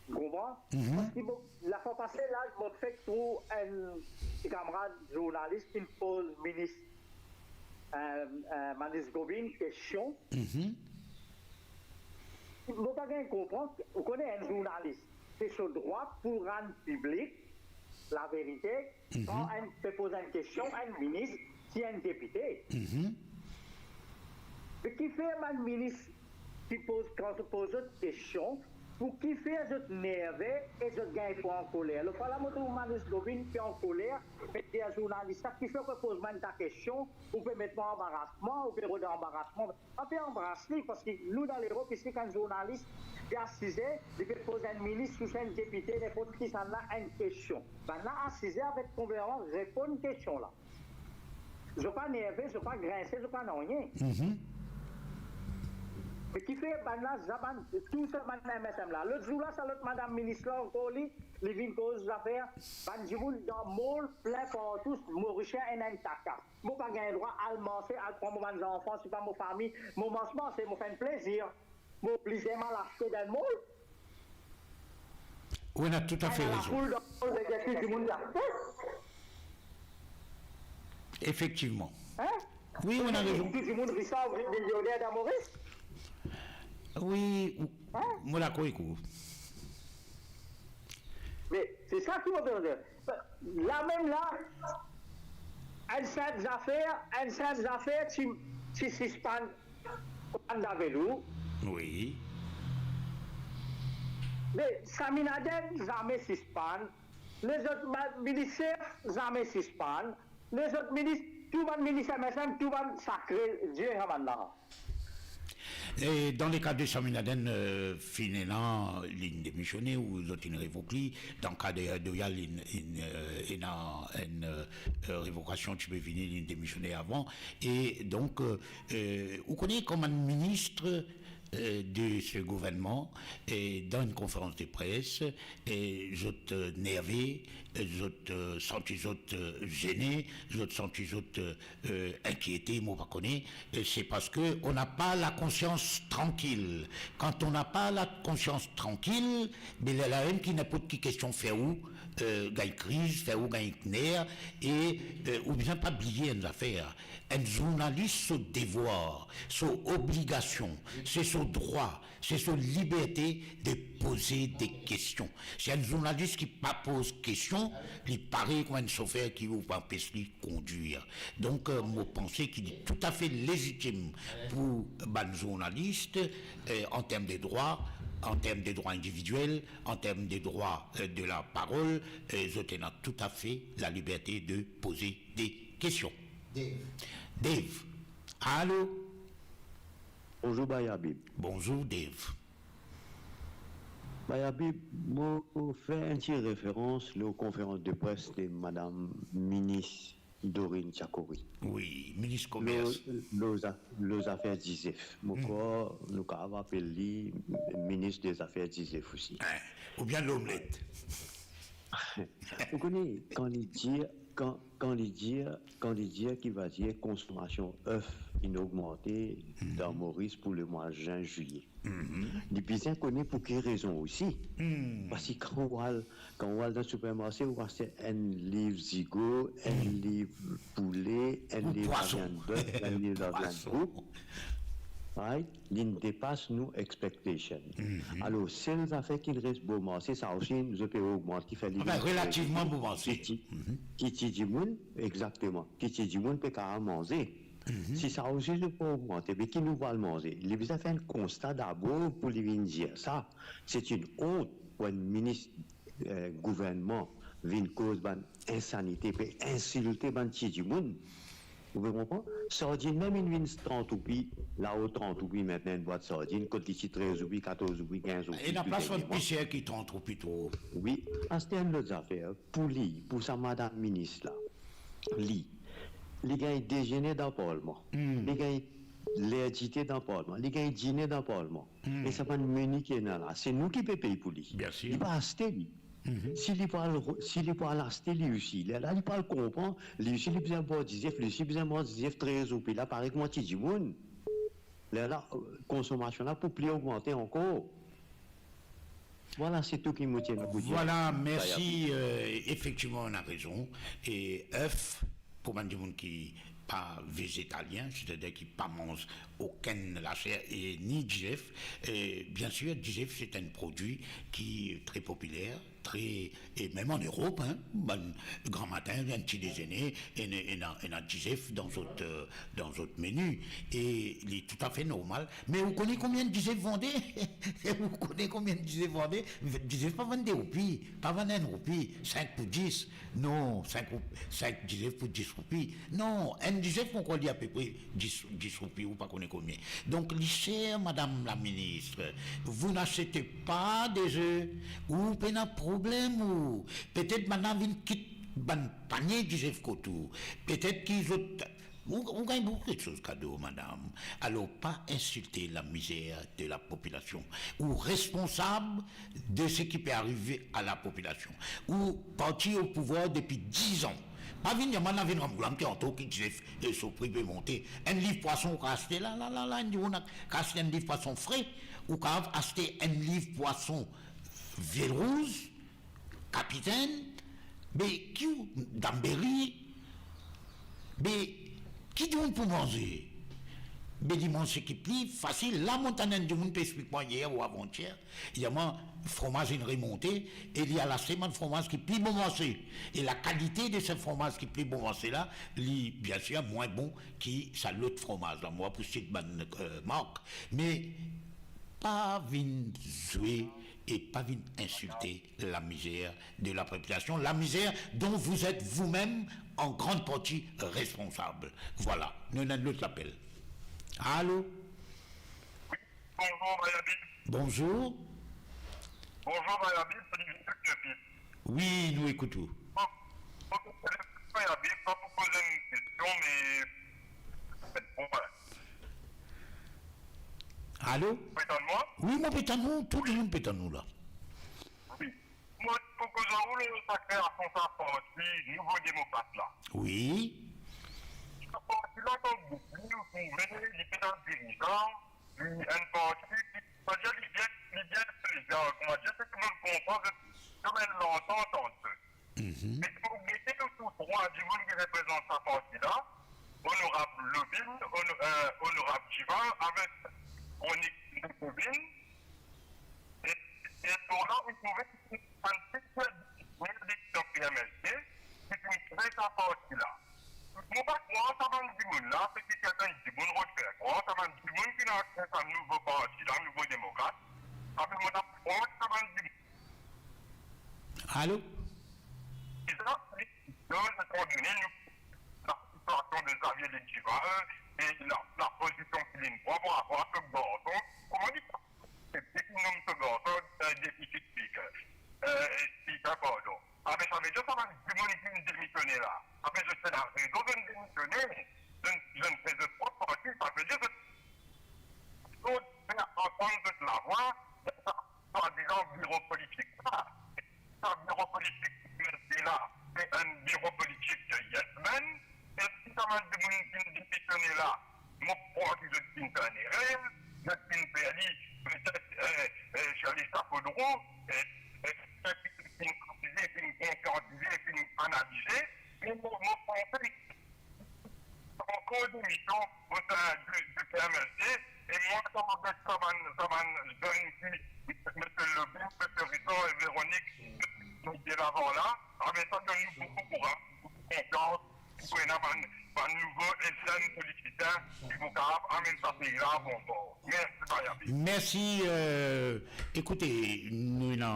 Ou konpran? Mhm. Parski mo, lafwa pase la, mo fek trouv enn ti kamarad zournalis ki poz minis, eh, eh, Manis Gobind kestion. Mhm. Mo pa gagn konpran, ou kone enn zournalis, se so drwa pou rann piblik laverite, mhm, kan enn pe poz enn kestion, enn minis, si enn depite. Mhm. Me kifer bann minis ki poz, kan zot poz zot kestion, pou kifer zot nerve e zot gagn pran ankoler? Lotfwa la, mo trouv Manis Gobind pe ankoler, pe dir zournalis la, kifer ou pe poz mwa enn ta kestion, ou pe met mwa anbarasman, ou pe rod anbarasman. Pa pe anbaras li, parski nou dan Lerop isi, kan enn zournalis pe asize, li pe poz enn minis ouswa enn depite, ninport kisannla, enn kestion. Bannla asize avek konverans, reponn kestion la. Zot pa nerve, zot pa grinse, zot pa nanye. Mhm. Me kifer bannla, sa bann, tou sa bann M S M la. Lot zour la, sa lot madam minis la ankor, li, li vinn koz zafer bann dimoun dan mall, plin partou, Morisien ena enn ta ka. Mo pa gagn drwa al marse, al pran mo bann zanfan, sipa mo fami, mo marse, marse, mo fer enn plezir. Mo oblize al aste dan mall. Ou ena toutafe rezon. Lafoul dan mall, me get tou dimoun aste. Efektivman. Hein? Wi, ou ena rezon. Tou dimoun ris la, milioner dan Moris. Wi, ou, hein? Mo dakor avek ou. Me se sa ki mo pe dir. La mem la, enn sinp zafer, enn sinp zafer, ti, ti sispann Andavelou. Wi. Me Saminaden zame sispann, lezot bann minis sef zame sispann, lezot minis, tou bann minis M S M, tou bann sakre, Dieu sa bann la. E dan le ka de Saminaden, euh, finn ena, linn demisione ou zot inn revok li. Dan ka de Doya, linn, linn, euh, ena enn, euh, revokasion ti pe vini, linn demisione avan. E donk, euh, euh, ou kone kouma enn minis, euh, de se gouvernman, e dan enn konferans de pres, e zot, euh, nerve, e zot, euh, santi zot, euh, zene, zot santi zot, euh, euh, inkiete, mo pa kone, euh, se parski on n'a pas la conscience tranquille. Quand on n'a pas la conscience tranquille, be lerla mem ki ninport ki kestion fer ou, euh, gagn kriz, fer ou gagn ner, e, euh, ou bizin pa bliye enn zafer. Enn zournalis, so devwar, so obligasion, se so drwa, se so liberte de poze de kestion. Si enn zournalis ki pa poz kestion, li parey kouma enn sofer ki ou pa anpes li kondwir. Donk, euh, mo panse ki li toutafe lezitim pou bann zournalis, euh, an term de drwa, an term de drwa individiel, an term de drwa, euh, de la parol, euh, zot ena toutafe la liberte de poze de kestion. Dave. Dave. Alo? Bonzour, Baye Habib. Bonzour, Dave. Baye Habib, mo fer enn ti referans lor konferans de pres de madam minis Dorine Tiakori. Wi, minis komers. Lor, lor za-, lor zafer dizef. Mo krwar nou kapav apel li minis de zafer dizef osi. Hein, oubien lomlet. Ou kone, kan li dir, kan, kan li dir, kan li dir ki va dir konsomasion ef inn ogmante dan Moris pou lemwa zin, zilye. Li bizin kone pou ki rezon osi. Parski kan ou al, kan ou al dan sipermarse, ou aste enn liv zigo, enn liv poule, enn liv laviann bef, enn liv laviann boup. Right? Li depas nou expectation. Alor, sel zafer ki res bon marse, sa osi, nou pe ogmant, ki fer li vinn relativman bon marse. Ki ti, ki ti dimoun, exakteman, ki ti dimoun pe kapav manze. Si sa osi nou pe ogmante, be ki nou pou al manze? Li bizin fer enn konsta dabor pou li vinn dir sa. Se enn ont pou enn minis, euh, gouvernman vinn koz bann insanite, pe insilte bann ti dimoun. Ou pe konpran? Sardinn mem inn vinn trant roupi, lao trant roupi, aster enn bwat sardinn, kot li ti trez roupi, katorz roupi, kinz roupi, ena plas, tou dernyeman. Pi ser ki trant roupi tro. Wi, aster enn lot zafer, pou li, pou sa madam minis la, li, li gagn dezene dan parlman, li gagn ler dite dan parlman, li gagn dine dan parlman. E sa bann meni ki ena la, se nou ki pe pey pou li. Li pa aste li. Si li pou al, si li pou al aste li osi, lerla li pou al konpran, li osi li bizin bwar dizef, li osi bizin manz dizef trez roupi la, parey kouma ti dimoun. Lerla, euh, konsomasion la pou pli ogmante ankor. Vwala, se tou ki mo ti ena pou dir. Vwala, mersi, euh, efektivman, ou ena rezon. E ef, pou bann dimoun ki pa vezetalien, setadir ki pa manz okenn laser, e ni dizef, e biensir, dizef, se enn prodwi ki tre popiler, tre, e mem an Erop, hein, bann gramatin, enn ti dezene, ena, ena, ena dizef dan zot, euh, dan zot meni. E li toutafe normal. Me ou kone konbien dizef vande? Ou kone konbien dizef vande? Dizef pa vann de roupi, pa vann enn roupi, sink pou dis. Non, sink roup-, sink dizef pou dis roupi. Non, enn dizef, mo krwar li apepre dis, dis roupi, ou pa kone konbien. Donk, li ser, madam la minis, vous n'achetez pas des œufs, ou pena problem, ou petet bann la vinn kit bann panie dizef kot ou. Petet ki zot Ou, ou gagn boukou kiksoz kado, madam. Alor, pa insilte lamizer de lapopilasion. Ou responsab de seki pe arive a lapopilasion. Ou parti o pouvwar depi diz an. Pa vinn dir mwa, ena vinn rann goulam ki anto ki dizef, e, so pri pe monte. Enn liv pwason ou kav aste la, la, la, la, enn dimoun kav aste enn liv pwason fre, ou kav aste enn liv pwason viel rouz, kapitenn, be ki ou, damberi, be ki dimoun pou manze? Be dimann seki pli fasil. La, mo tann enn dimoun pe explik mwa yer ou avantier, li dir mwa fromaz inn remonte e li al aste bann fromaz ki pli bon marse. E lakalite de se fromaz ki pli bon marse la, li, biensir, mwin bon ki sa lot fromaz la. Mo pa pou sit bann, eh, mark, me pa vinn zwe e pa vinn insilte la misère de la population, la misère dont vous êtes vous-même en grande partie responsable. Voilà, nou ena lot lapel. Alo? Bonzour, Mayabib. Bonzour. Bonzour, Mayabib, se Dimitri Kepil. Wi, nou ekout ou. Bon, bon, Mayabib, pa pou poz enn kestion, me, bon, wi. Alo? Ou pe tann mwa? Wi, mo pe tann ou, tou dimoun pe tann ou la. Wi. Mo pou koz ar ou lor sa kreasion sa parti Nouvo Demokrat la. Wi. Sa parti la, kan ou trouve, li pe dan dirizan, li enn parti ki, kouma dir, li bien, li bien spesial, kouma dir, seki mo konpran, zot kouma enn lantant ant zot. Mhm. Me si ou gete nou tou trwa dimoun ki reprezant sa parti la, Onorab Lobine, Ono-, eh, Onorab Duval avek Véronique Lobine, e, e lor la, ou trouve ki bann sek mil depite P M S D ki finn kre sa parti la. Mo pa krwar sa bann dimoun la, seki sertin dimoun rod fer krwar, sa bann dimoun ki inn kre sa nouvo parti la, Nouvo Demokrat, apre mo pa krwar sa bann dimoun. Alo? Ki sa, li, donk, letan done, nou, la sitiasion de Xavier Duval e la, la pozision ki linn pran par rapor a so garson, kouma li pa aksepte ki nom so garson, eh, depite spiker, eh, spiker, pardon. Abe, savedir sa bann dimoun ki finn demisione la, abe, zot ena rezon, zot finn demisione, zot, zot finn fer zot prop parti, savedir zot, zot fer antann zot lavwa, sa, swadizan biro politik la. Sa biro politik ki ete la, se enn biro politik de yes men. E si sa bann dimoun ki finn demisione la, mo krwar ki zot finn fer enn erer, zot finn fer li, petet, eh, eh, sir lestafodrom, eh, eh, petet finn analize, finn konsiantize, finn analize. Me mo, mo panse ankor demision o sein du, du P M S D, e mwa, sa mo get sa bann, sa bann zenn ki, Misie Lobine, Misie Richard e Véronique, nou de lavan la, abe, sa donn nou boukou kouraz, boukou konfians, pou ena bann, bann nouvo e zenn politisien ki pou kapav amenn sa pei la a bon bor. Mersi, Mayabib. Mersi, euh, ekoute, nou ena,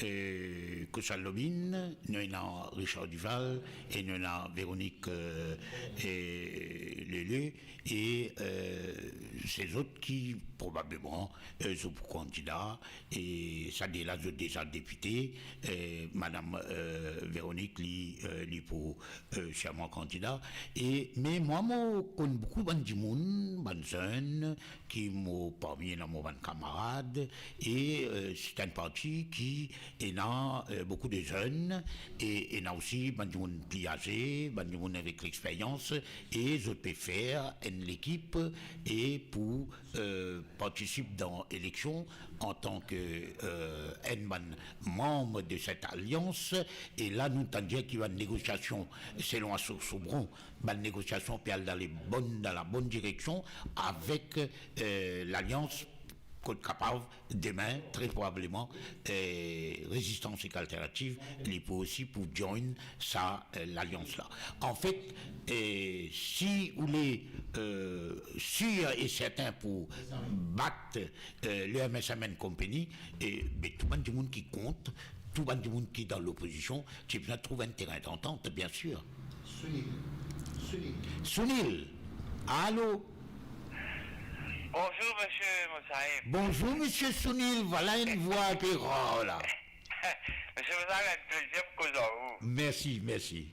euh, Costal Lobine, nou ena Richard Duval e nou ena Véronique, euh, e Lele, e, euh, se zot ki probableman, euh, zot pou kandida, e sa de la zot deza depite, euh, madam, euh, Véronique, li, euh, li pou, euh, sirman kandida. E, me mwa, mo konn boukou bann dimoun, bann zenn, ki mo, parmi ena mo bann kamarad, e, euh, se enn parti ki ena, euh, boukou de zenn, e ena osi bann dimoun pli aze, bann dimoun avek lexperyans, e zot pe fer enn lekip, e pou, euh, partisip dan eleksion antan ke, euh, enn bann manm de set alians. E la, nou tann dir ki bann negosiasion, selon Assou Soubron, bann negosiasion pe al dan le bonn, dan la bonn direksion avek, euh, lalians kot kapav, demin, tre probableman, eh, Rezistans ek Alternativ, li pou osi pou join sa, eh, lalians la. Anfet, eh, si ou le, eh, sir e sertin pou bat, eh, le M S M N Company, e, be, tou bann dimoun ki kont, tou bann dimoun ki dan lopozision, ti bizin trouv enn terin dantant, biensir. Sunil. Sunil. Sunil. Alo? Bonzour, misie Moussaïb. Bonzour, misie Sunil. Vwala enn vwa inpe rar la. Misie Moussaïb, enn plezir pou koz ar ou. Mersi, mersi.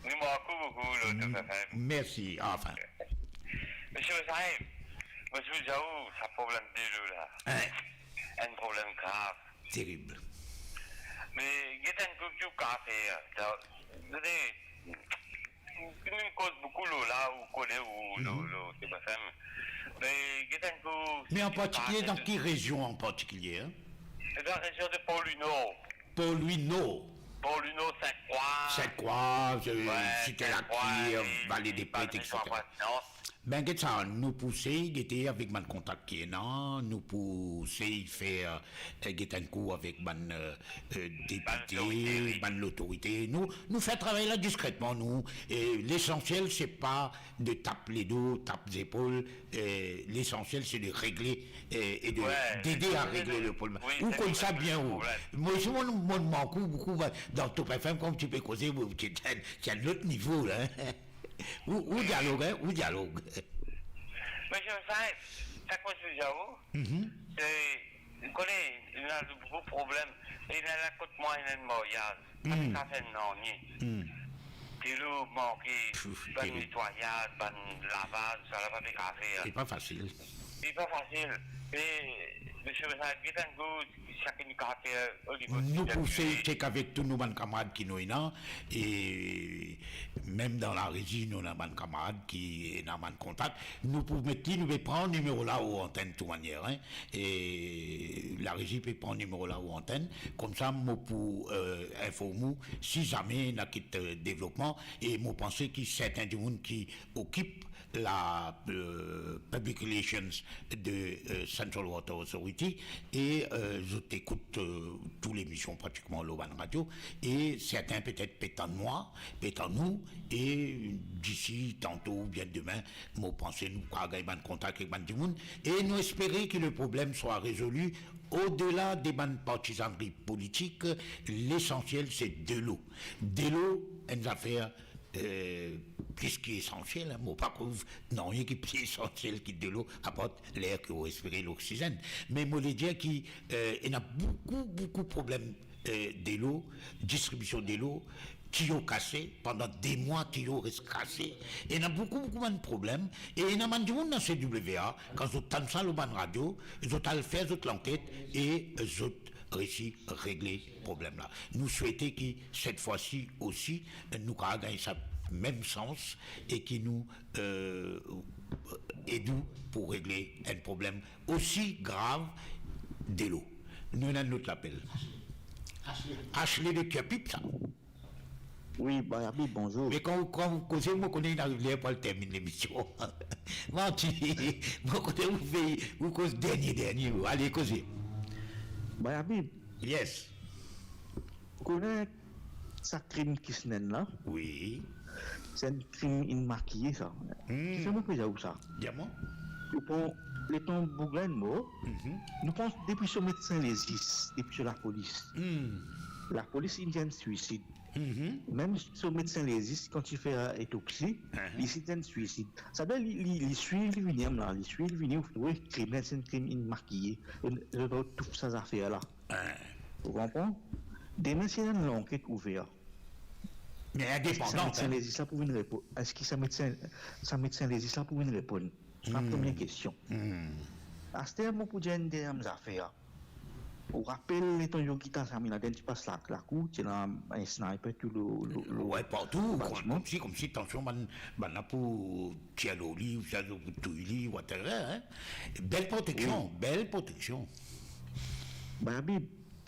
Nou mank ou boukou, lor Top F M. Mersi, anfin. Misie Moussaïb, mo ti pou dir ou, sa problem delo la. Hein? Enn problem grav. Terib. Me get enn kou ki ou kapav fer, tande, nou koz boukou lor la, ou kone, ou lor, lor Top F M. Me get enn kou... Me an partikilie, dan ki rezion an partikilie, hein? Dan rezion de Port-Louis Nord. Port-Louis Nord. Port-Louis Nord, Sainte-Croix. Sainte-Croix, euh, ouais, Cité Sainte-Croix, Laquire, Vallée des Prêtres, et cetera. Vallée des Prêtres, non. Be get sa, nou pou sey gete avek bann kontak ki ena, nou pou sey fer, eh, get enn kou avek bann, eh, eh, depite, bann lotorite, wi, bann lotorite. Nou, nou fer travay la diskretman, nou. E lesansiel, se pa de tap ledo, tap zepol. Eh, lesansiel, se de regle, eh, e de, wi, d'aider à régler le problème. Wi, ou konn sa bien, ou. Mo osi, mo, mo mank ou boukou, dan Top F M, kouma ti pe koze, ou ti, ti, ti enn lot nivo la, hein. Ou, ou dialog, hein, ou dialog. Misie Saef, sa koz pou dir ou, se, ou kone, ena boukou problem, e la, la kot mwa, ena enn maryaz, pa ti kav fer nanye. Delo manke, bann netwayaz, bann lavaz, sa la pa ti kav fer. Se pa fasil. Se pa fasil. E, misie Saef, get enn kou, sa ki nou kav fer o nivo... Nou pou sey chek avek tou nou bann kamarad ki nou ena, e mem dan larezi, nou ena bann kamarad ki ena bann kontak. Nou pou met li, nou pe pran nimero la o antenn tou manier, hein. E larezi pe pran nimero la o antenn. Koumsa, mo pou, eh, inform ou, si zame ena kit, eh, devlopman, e mo panse ki sertin dimoun ki okip la, eh, public relations de, eh, Central Water Authority, e, eh, zot ekout, eh, tou lemision pratikman lor bann radio, e sertin petet pe tann mwa, pe tann nou, e disi tanto oubien demin, mo panse nou pou gagn bann kontak ek bann dimoun, e nou espere ki le problem swa rezoli. Odela de bann partizanri politik, lesansiel se delo. Delo, enn zafer, eh, plis ki esansiel, hein. Mo pa trouv nanye ki pli esansiel ki delo, apar ler ki ou respire, loksizenn. Me mo le dir ki, eh, ena boukou, boukou problem, eh, delo, distribision delo, tiyo kase, pandan de mwa tiyo res kase. Ena boukou, boukou bann problem, e ena bann dimoun dan C W A, kan zot tann sa lor bann radio, zot al fer zot lanket e zot resi regle problem la. Nou swete ki set fwa si osi, nou kav gagn sa mem sans e ki nou, eh, ed ou pou regle enn problem osi grav, delo. Nou ena enn lot lapel. Ashley. Ashley de Kirpip, sa. Wi, Bayabi, bonzour. Me kan, kan ou koze, mo kone inn ariv ler pou al terminn lemision. Manti, mo kone ou fer, ou koz dernie, dernie, ou ale koze. Bayabi. Yes. Ou kone sa krim Kisnen la? Wi. Se enn krim inn makiye, sa. Hmm. Kifer mo pe dir ou sa? Dir mwa. Ou pran letan boug la inn mor, nou pran depi so medsin lezis, depi so lapolis. Hmm. Lapolis inn dir enn swisid. Mhm. Mem so medsin lezis, kan ti fer otopsi, li ti dir enn swisid. Sa ve li, li, li swiv, li vini la, li swiv, li vini, ou trouve krim la, se enn krim inn makiye. E, e, e, tou sa zafer la. Ou konpran? Demin, si ena enn lanket ouver, me indepandan, eski sa medsin lezis la pou vinn repo-, eski sa medsin, sa medsin lezis la pou vinn reponn? Sa premie kestion. Hmm. Aster, mo pou dir enn dernie zafer. Ou rapel letan Yogita Sami Laden ti pas la, lakour, ti ena enn sniper tou lor, lor, lor... Wi, partou, batiman. Koumsi, koumsi, tansion, bann, bann la pou tir lor li, oubien pou touy li, whatever, hein. Bel proteksion, wi, bel proteksion. Bayabi,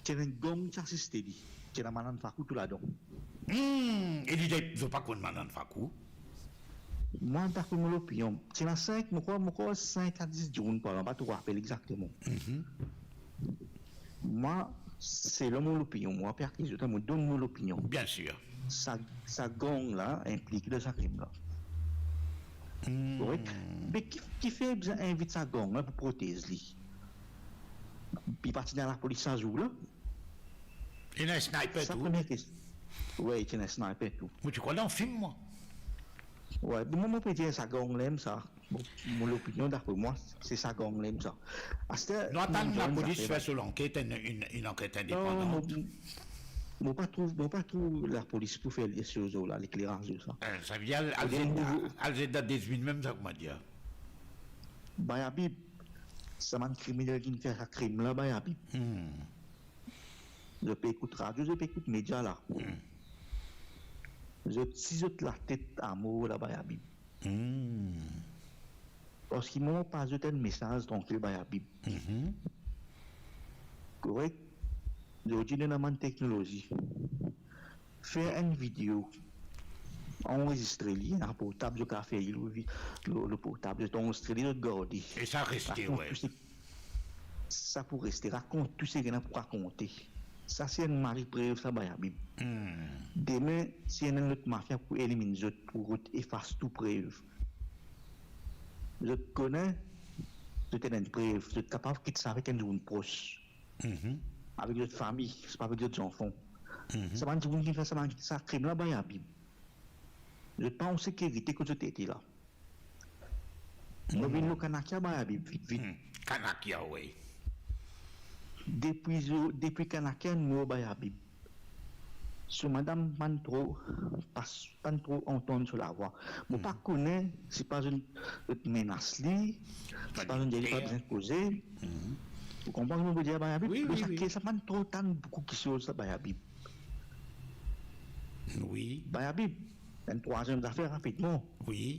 ti ena enn gang ti asiste li. Ti ena Manan Fakou tou ladan. Hmm, e li, zot pa konn Manan Fakou? Mwa, dapre mo lopinion, ti ena sink, mo krwar, mo krwar sink a dis dimoun, pa, pa tro rapel exakteman. Mhm. Mwa, selon mo lopinion, mo pa pe akiz zot, mo donn mo lopinion. Bien sir. Sa, sa gang la inplike dan sa krim la. Hmm. Korek? Me ki, kifer bizin invit sa gang la pou protez li? Li pa ti dan lapolis sa zour la? Ena enn sniper tou. Sa premie kestion. Wi, ti ena enn sniper tou. Mo ti krwar dan fim, mwa. Wi, bon, mwa, mo pe dir sa gang la mem sa. Bon, mo lopinion, dapre mwa, se sa gang la mem sa. Aster, nou atann lapolis fer so lanket, enn, enn, enn lanket indepandan. Non, mo, mo pa trouv, mo pa trouv lapolis pou fer lesoz la, lekleraz sa. Eh, sa vedir al, al zet, al zet dan dezmin mem, sa kouma dir. Bayabi, sa bann kriminel ki finn fer sa krim la, Bayabi. Hmm. Zot pe ekout radio, zot pe ekout media la. Hmm. Zot, si zot latet amor la, Bayabi. Hmm. Parski mo pa zot enn mesaz trankil, Bayabi. Mhm. Korek? Zordi nou ena bann teknolozi. Fer enn video. anrezistre li, ena portab, zot kapav fer li lor, lor, lor portab, zot anrezistre li, zot gard li. E sa reste, rakont wi. Tou se, sa pou reste, rakont tou seki ena pou rakonte. Sa se enn mari prev sa, Bay Abib. Hmm. Demin, si ena enn lot mafia pou eliminn zot, pou rod efas tou prev. Zot kone, zot ena enn prev, zot kapav kit sa avek enn dimoun pros. Mhm. Avek zot fami, se pa avek zot zanfan. Mhm. Sa bann dimoun ki fer sa bann, sa krim la, Bay Abib. Zot pa an sekirite kot zot ete la. Mo vinn lor Kanakia, Bay Abib, vit, vit. Hmm. Kanakia, wi. Depi zo-, depi Kanakia, nou, Bay Abib. So madam pa'nn tro pas, pa'nn tro antann so lavwa. Mo pa kone, se pa zot, zot menas li, se pa zot dir li pa bizin koze. Mhm. Ou konpran ki mo pe dir, Bay Abib? Wi, wi, wi. Sa pa'nn tro tann boukou kiksoz sa, Bay Abib. Wi. Bay Abib, enn trwaziem zafer rapidman. Wi.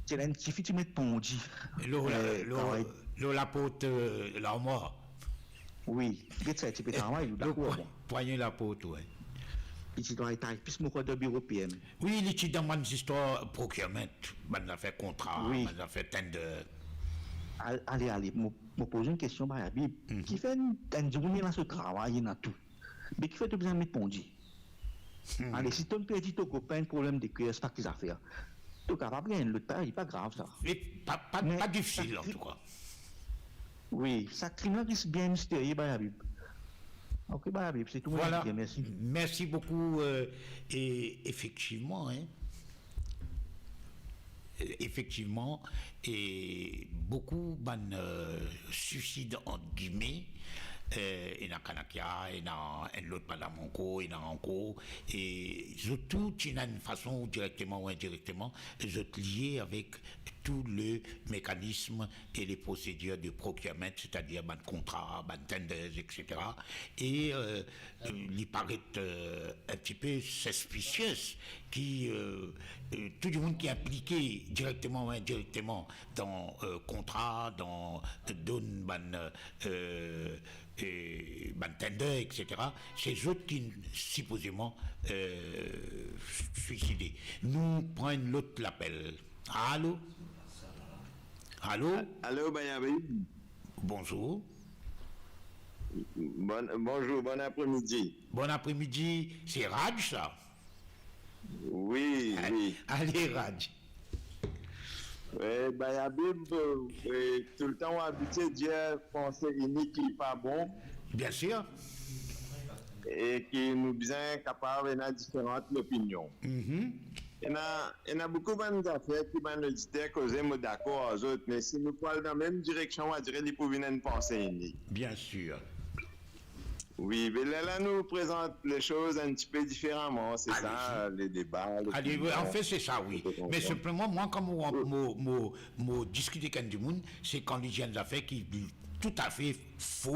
Ti ena enn tifi ti met pondi. Lor la, eh, lor, travay. Lor laport, eh, larmwar. Wi, get sa, ti pe travay, lor dakor, pwa-, bon. Pwagne laport, wi. Li ti travay typist, mo krwar, dan biro P M. Wi, li ti dan bann zistwar procurement, bann zafer kontra, wi, bann zafer tender. Al-, ale, ale, mo, mo poz enn kestion, Bay Abib. Mhm. Kifer enn, enn dimoun ena so travay, ena tou? Me kifer to bizin met pondi? Hmm. Ale, si to'nn perdi to kopin, problem de kwirs, pa ki zafer. To kapav gagn lot, pa, li pa grav sa. E pa, pa, me pa difisil, antouka. Wi, sa krim la res bien misterie, Bay Abib. Ok, Bay Abib, se tou mo dir, mersi. Vwala. Mersi boukou, eh, e efektivman, hein, efektivman, e boukou bann, eh, suisid, ant gime, eh, ena Kanakia, ena enn lot madam ankor, ena ankor, e zot tou ti ena enn fason, ou direkteman ou indirekteman, zot lie avek tou le mekanism e le prosedir de procurement, setadir bann kontra, bann tenders, et cetera. E, eh, eh, li paret, eh, enn tipe suspicious ki, eh, eh, tou dimoun ki inplike direkteman ou indirekteman dan, eh, kontra, dan donn bann, eh, eh, bann tender, et cetera, se zot ki sipozeman, eh, suiside. Nou pran enn lot lapel. Alo? Alo? A-, alo, Bay Abib. Bonzour. Bon, bonzour, bon apremidi. Bon apremidi, se Raj sa? Wi, a-, wi. Ale, Raj. Eh, Bay Abib, eh, toultan ou abitie dir panse inik li pa bon. Bien sir. E ki nou bizin kapav ena diferan lopinion. Mhm. Ena, ena boukou bann zafer ki bann oditer koze, mo dakor ar zot, me si nou pou al dan mem direksion, on dirait li pou vinn enn panse inik. Bien sir. Wi, me lerla nou prezant le soz enn tipe diferaman, se sa, le deba, lopinion. Ale, wi, anfet, se sa, wi. Me sinpleman, mwa, kan mo, mo, mo, mo diskit ek enn dimoun, se kan li dir enn zafer ki toutafe fo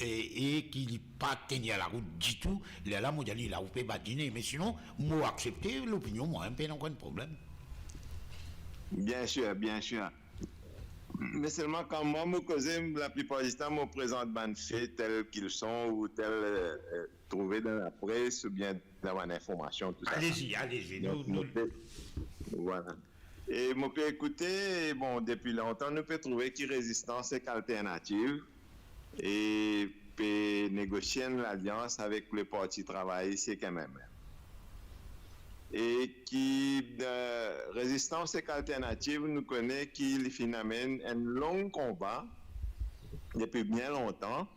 e, e ki li pa tenir larout ditou, lerla mo dir li, la ou pe badine. Me sinon, mo aksepte lopinion mwa, pena okenn problem. Bien sir, bien sir. Me selman, kan mwa mo koze, laplipar ditan, mo prezant bann fe tel ki li son ou tel, eh, trouve dan lapres oubien dan bann informasion, tou sa. Alezi, alezi. Donk, nou, nou pe, vwala. E mo pe ekoute, bon, depi lontan, nou pe trouve ki Rezistans ek Alternativ e pe negosie enn lalians avek le Parti Travayis ek M M M. E ki, eh, Rezistans ek Alternativ, nou kone ki li finn amenn enn long konba depi bien lontan,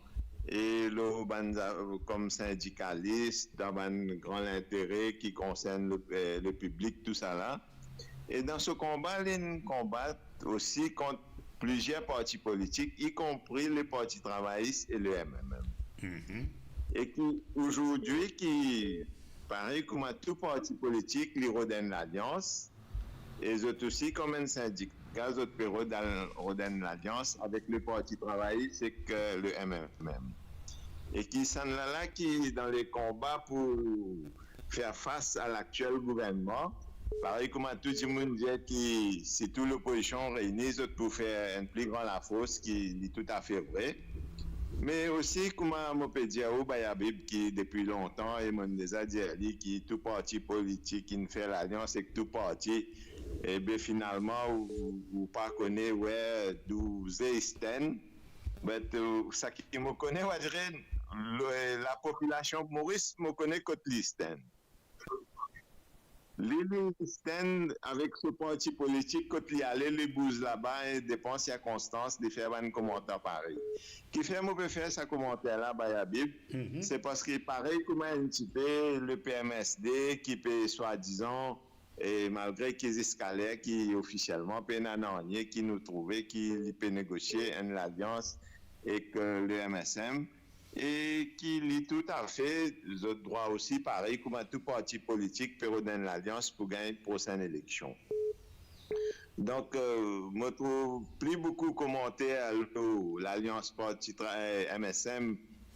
e lor bann za-, kom sindikalis, dan bann gran lintere ki konsern le, eh, le piblik, tou sa la. E dan so konba, li konbat osi kont plizier parti politik, ikonpri le Parti Travayis e le M M M. Mhm. E ki, ozordi, ki, parey kouma tou parti politik, li rod enn lalians, e zot osi, kom enn sindika, zot pe rod al-, rod enn lalians avek le Parti Travayis ek, eh, le M M M. E ki sannla la ki dan le konba pou fer fas a laktiel gouvernman. Parey kouma tou dimoun dir ki si tou lopozision reini, zot pou fer enn pli gran lafors, ki li toutafe vre. Me osi, kouma mo pe dir ou, Bayabib, ki depi lontan, e mo'nn deza dir li, ki tou parti politik inn fer lalians ek tou parti, e be finalman, ou, ou pa kone wer d'ou ze Isten. But, uh, seki mo kone, Wadrin, le, lapopilasion Moris, mo kone kot li Isten. Li, li Isten avek so parti politik, kot li ale, li bouz laba, e depan sirkonstans, li fer bann komanter parey. Kifer mo pe fer sa komanter la, Bayabib, se parski parey kouma enn tipe le P M S D ki pe swadizan, e malgre ki ziska ler ki ofisielman pena nanye ki nou trouve ki li pe negosie enn lalians ek, eh, le M S M, e ki li toutafe zot drwa osi, parey kouma tou parti politik, pe rod enn lalians pou gagn prosenn eleksion. Donk, eh, mo trouv pli boukou komanter lor lalians parti tra-, eh, M S M,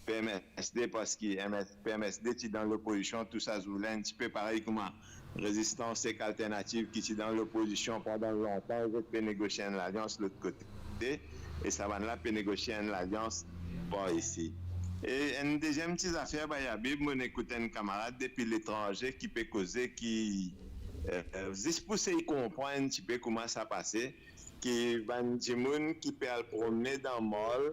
P M S D, parski M S, P M S D ti dan lopozision tou sa zour la, enn tipe parey kouma Rezistans ek Alternativ ki ti dan lopozision pandan lontan, zot pe negosie enn lalians lot kote, e sa bann la pe negosie enn lalians par isi. E enn deziem ti zafer, Bayabib, mo'nn ekout enn kamarad depi letranze ki pe koze ki, eh, zis pou sey konpran enn tipe kouma sa pase, ki bann dimoun ki pe al promne dan mall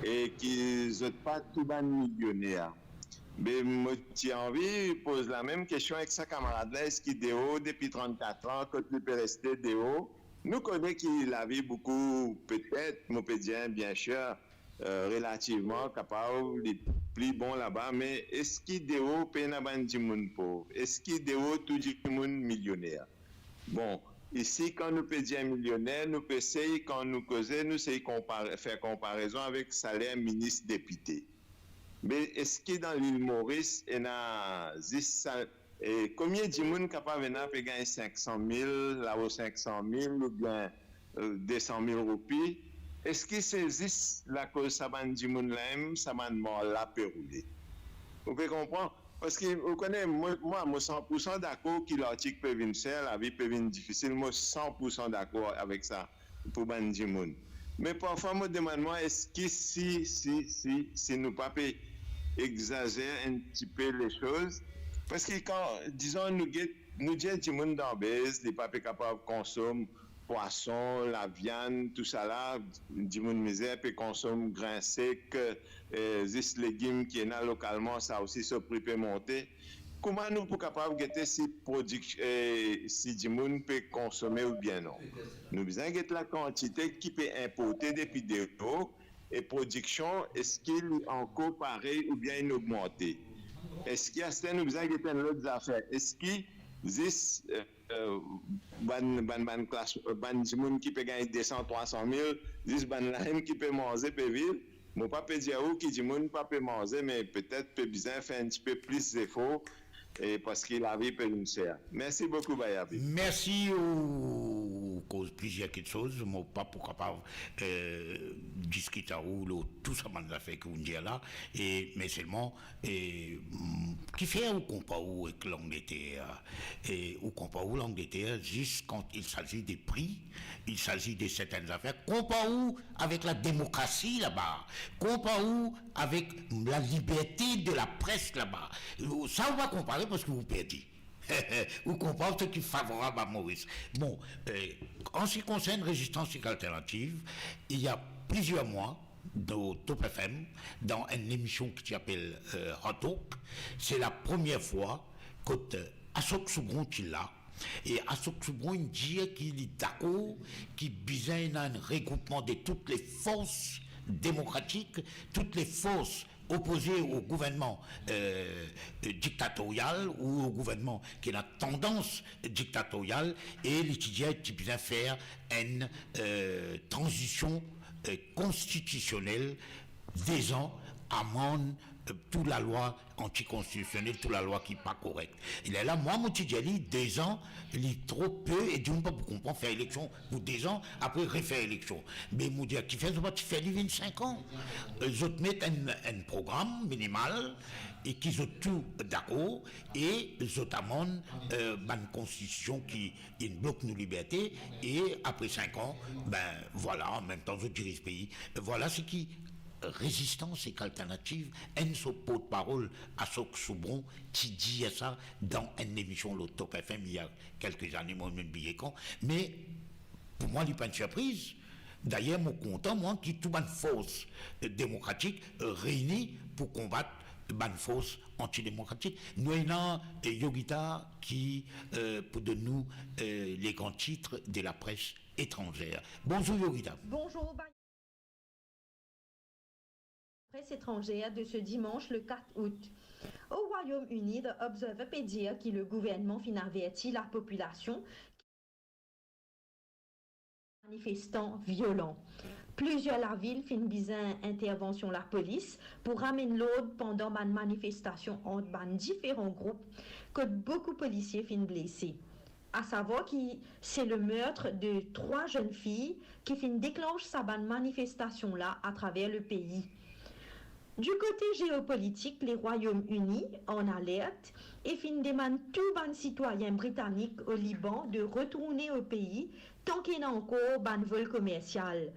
e ki zot pa tou bann milioner. Be mo ti anvi poz lamem kestion ek sa kamarad la, eski deor depi trannkat an, kot li pe reste deor, nou kone ki lavi boukou, petet, mo pe dir, biensir, eh, relativman kapav li pli bon laba, me eski deor pena bann dimoun pov? Eski deor tou dimoun milioner? Bon, isi, kan nou pe dir milioner, nou pe sey, kan nou koze, nou sey konpare, fer konparezon avek saler minis, depite. Me eski dan Lil Moris, ena zis sa, e, komie dimoun kapav ena pe gagn sink san mil, lao sink san mil, oubien, eh, de san mil roupi? Eski se zis lakoz sa bann dimoun la mem, sa bann mall la pe roule? Ou pe konpran? Parski, ou kone, mo, mwa, mo san pou san dakor ki lartik pe vinn ser, lavi pe vinn difisil, mo san pou san dakor avek sa pou bann dimoun. Me parfwa mo demann mwa, eski si, si, si, si nou pa pe egzazer enn tipe lesoz? Parski kan, dizon, nou get, nou dir dimoun dan bez, li pa pe kapav konsom pwason, laviann, tousala, dimoun mizer pe konsom grin sek, eh, zis legim ki ena lokalman, sa osi so pri pe monte. Kouma nou pou kapav gete si prodik-, eh, si dimoun pe konsome oubien non? Nou bizin get lakantite ki pe inporte depi deor, e prodiksion, eski li ankor parey oubien inn ogmante? Eski aster nou bizin get enn lot zafer? Eski zis, eh, eh, bann, bann, bann klas, bann dimoun ki pe gagn de san, trwa san mil, zis bann la mem ki pe manze, pe viv. Mo pa pe dir ou ki dimoun pa pe manze, me petet pe bizin fer enn tipe plis zefor, e parski lavi pe vinn ser. Mersi boukou, Bayabib. Mersi, ou koz plizier kiksoz, mo pa pou kapav, eh, diskit ar ou lor tou sa bann zafer ki ou dir la, e, me selman, e, mm, kifer ou konpar ou ek Langleter? E ou konpar ou Langleter zis kan il s'agit de pri, il s'agit de sertenn zafer. Konpar ou avek la demokrasi laba, konpar ou avek la liberte de la pres laba. Sa ou pa konpare parski ou perdi. Ou konpar seki favorab a Moris. Bon, eh, an se ki konsern Rezistans ek Alternativ, il y a plusieurs mois, dans Top F M, dans une émission ki ti apel, euh, Hard Talk, c'est la première fois kot, euh, Ashok Soubron ti la, e Ashok Soubron inn dir ki li dakor ki bizin ena enn regroupman de toutes les forces démocratiques, toutes les forces opposées au gouvernement, euh, euh, dictatorial ou au gouvernement ki ena tandans diktatorial, e li ti dir ti bizin fer enn, euh, transision, euh, konstitisionel, dezan, amann, euh, tou lalwa antikonstitisionel, tou lalwa ki pa korek. E lerla, mwa, mo ti dir li, dezan, li tro pe, e dimoun pa pou konpran fer eleksion pou dezan, apre refer eleksion. Me mo dir, kifer zot pa ti fer li vinn sink an? Euh, zot met enn, enn program minimal, e ki zot tou dakor, e zot amann, euh, bann konstitision ki inn blok nou liberte, e apre sink an, ben, vwala, anmemtan zot diriz pei. Vwala seki Rezistans ek Alternativ, enn so portparol, Ashok Soubron, ti dir sa dan enn emision lor Top F M, il y a quelques années, mo mem bliye kan, me pou mwa, li pa enn sirpriz. Dayer, mo kontan, mwa, ki tou bann fors, euh, demokratik, euh, reyni pou konbat bann fors antidemokratik. Nou ena, euh, Yogita ki, euh, pou donn nou, euh, les grands titres de la presse étrangère. Bonzour, Yogita. Bonzour, ba-, presse étrangère de ce dimanche le quatre août. Au Royaume-Uni, The Observer pe dir ki le gouvernman finn averti lapopilasion manifestan violan. Plizier lavil finn bizin intervansion lapolis pou ramenn lord pandan bann manifestasion ant bann diferan group, kot boukou polisie finn blese. A savwar ki se le meurtre de trwa zenn fiy ki finn deklans sa bann manifestasion la atraver le pei. Du kote geopolitik, le Royaume-Uni an alert e finn demann tou bann sitwayin britanik o Liban de retourne o pei tan ki ena ankor bann vol komersial.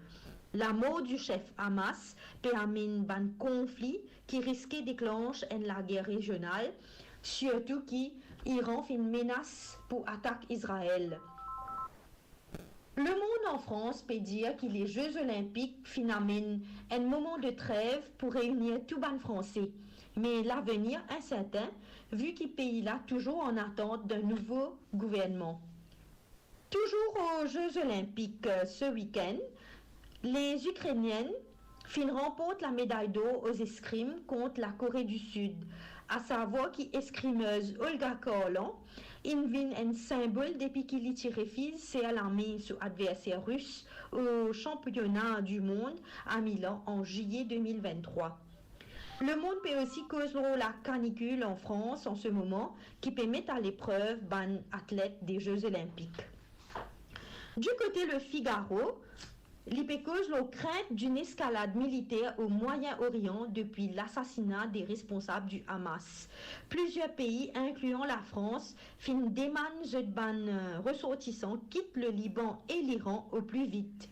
Lamor di sef Hamas pe amenn bann konfli ki riske deklans enn lager rezional, sirtou ki Iran finn menas pou atak Izrael. Lemond an Frans pe dir ki le Ze Zolinpik finn amenn enn moman de trev pou reini tou bann Franse, me lavenir insertin, vi ki pei la touzour an atant dan nouvo gouvernman. Touzour o Ze Zolinpik, euh, se wikenn, le Zikrenienn finn ranport lameday dor o zeskrim kont Lakore di Sid, a savwar ki eskrimez Olga Karlan inn vinn enn sinbol depi ki li ti refiz ser lame so adverser ris o Sanpiona di Mond a Milan an ziye de mil venntrwa. Lemond pe osi koz lor lakanikil an Frans an se moman, ki pe met a leprev bann atlet de Ze Zolinpik. Du kote Le Figaro, li pe koz lor krint d'une escalade militaire au Moyen-Orient depuis l'assassinat des responsables du Hamas. Plizier pei, inklian Lafrans, finn demann zot bann, euh, resortisan kit le Liban e Liran o pli vit.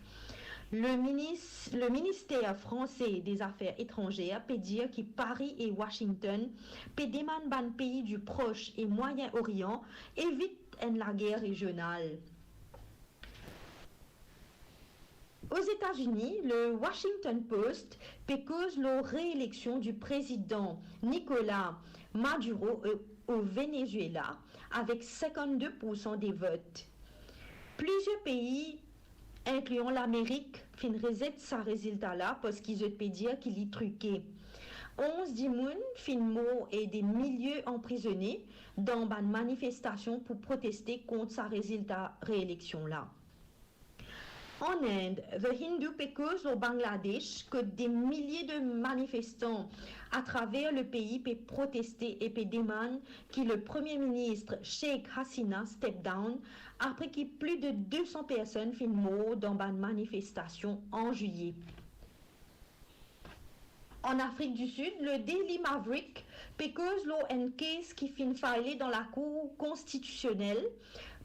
Le minis-, le minister franse de zafer etranzer pe dir ki Paris e Washington pe demann bann pei du Proche e Moyen Orient evit enn lager rezional. Ozetazini, le Washington Post pe koz lor reeleksion di prezidan Nicolas Maduro, euh, o Venezuela avek sinkannde poursan de vot. Plizier pei, inklian Lamerik, finn rezet sa rezilta la parski zot pe dir ki li trike. Onz dimoun finn mor e de milie anprizone dan bann manifestasion pou proteste kont sa rezilta reeleksion la. An Ind, The Hindu pe koz lor Bangladesh, kot de milie de manifestan atraver le pei pe proteste e pe demann ki le Premie Minis Sheikh Hasina step down, apre ki pli de de san personn finn mor dan bann manifestasion an ziye. An Afrik di Sid, le Daily Maverick pe koz lor enn kes ki finn file dan Lakour Konstitisionel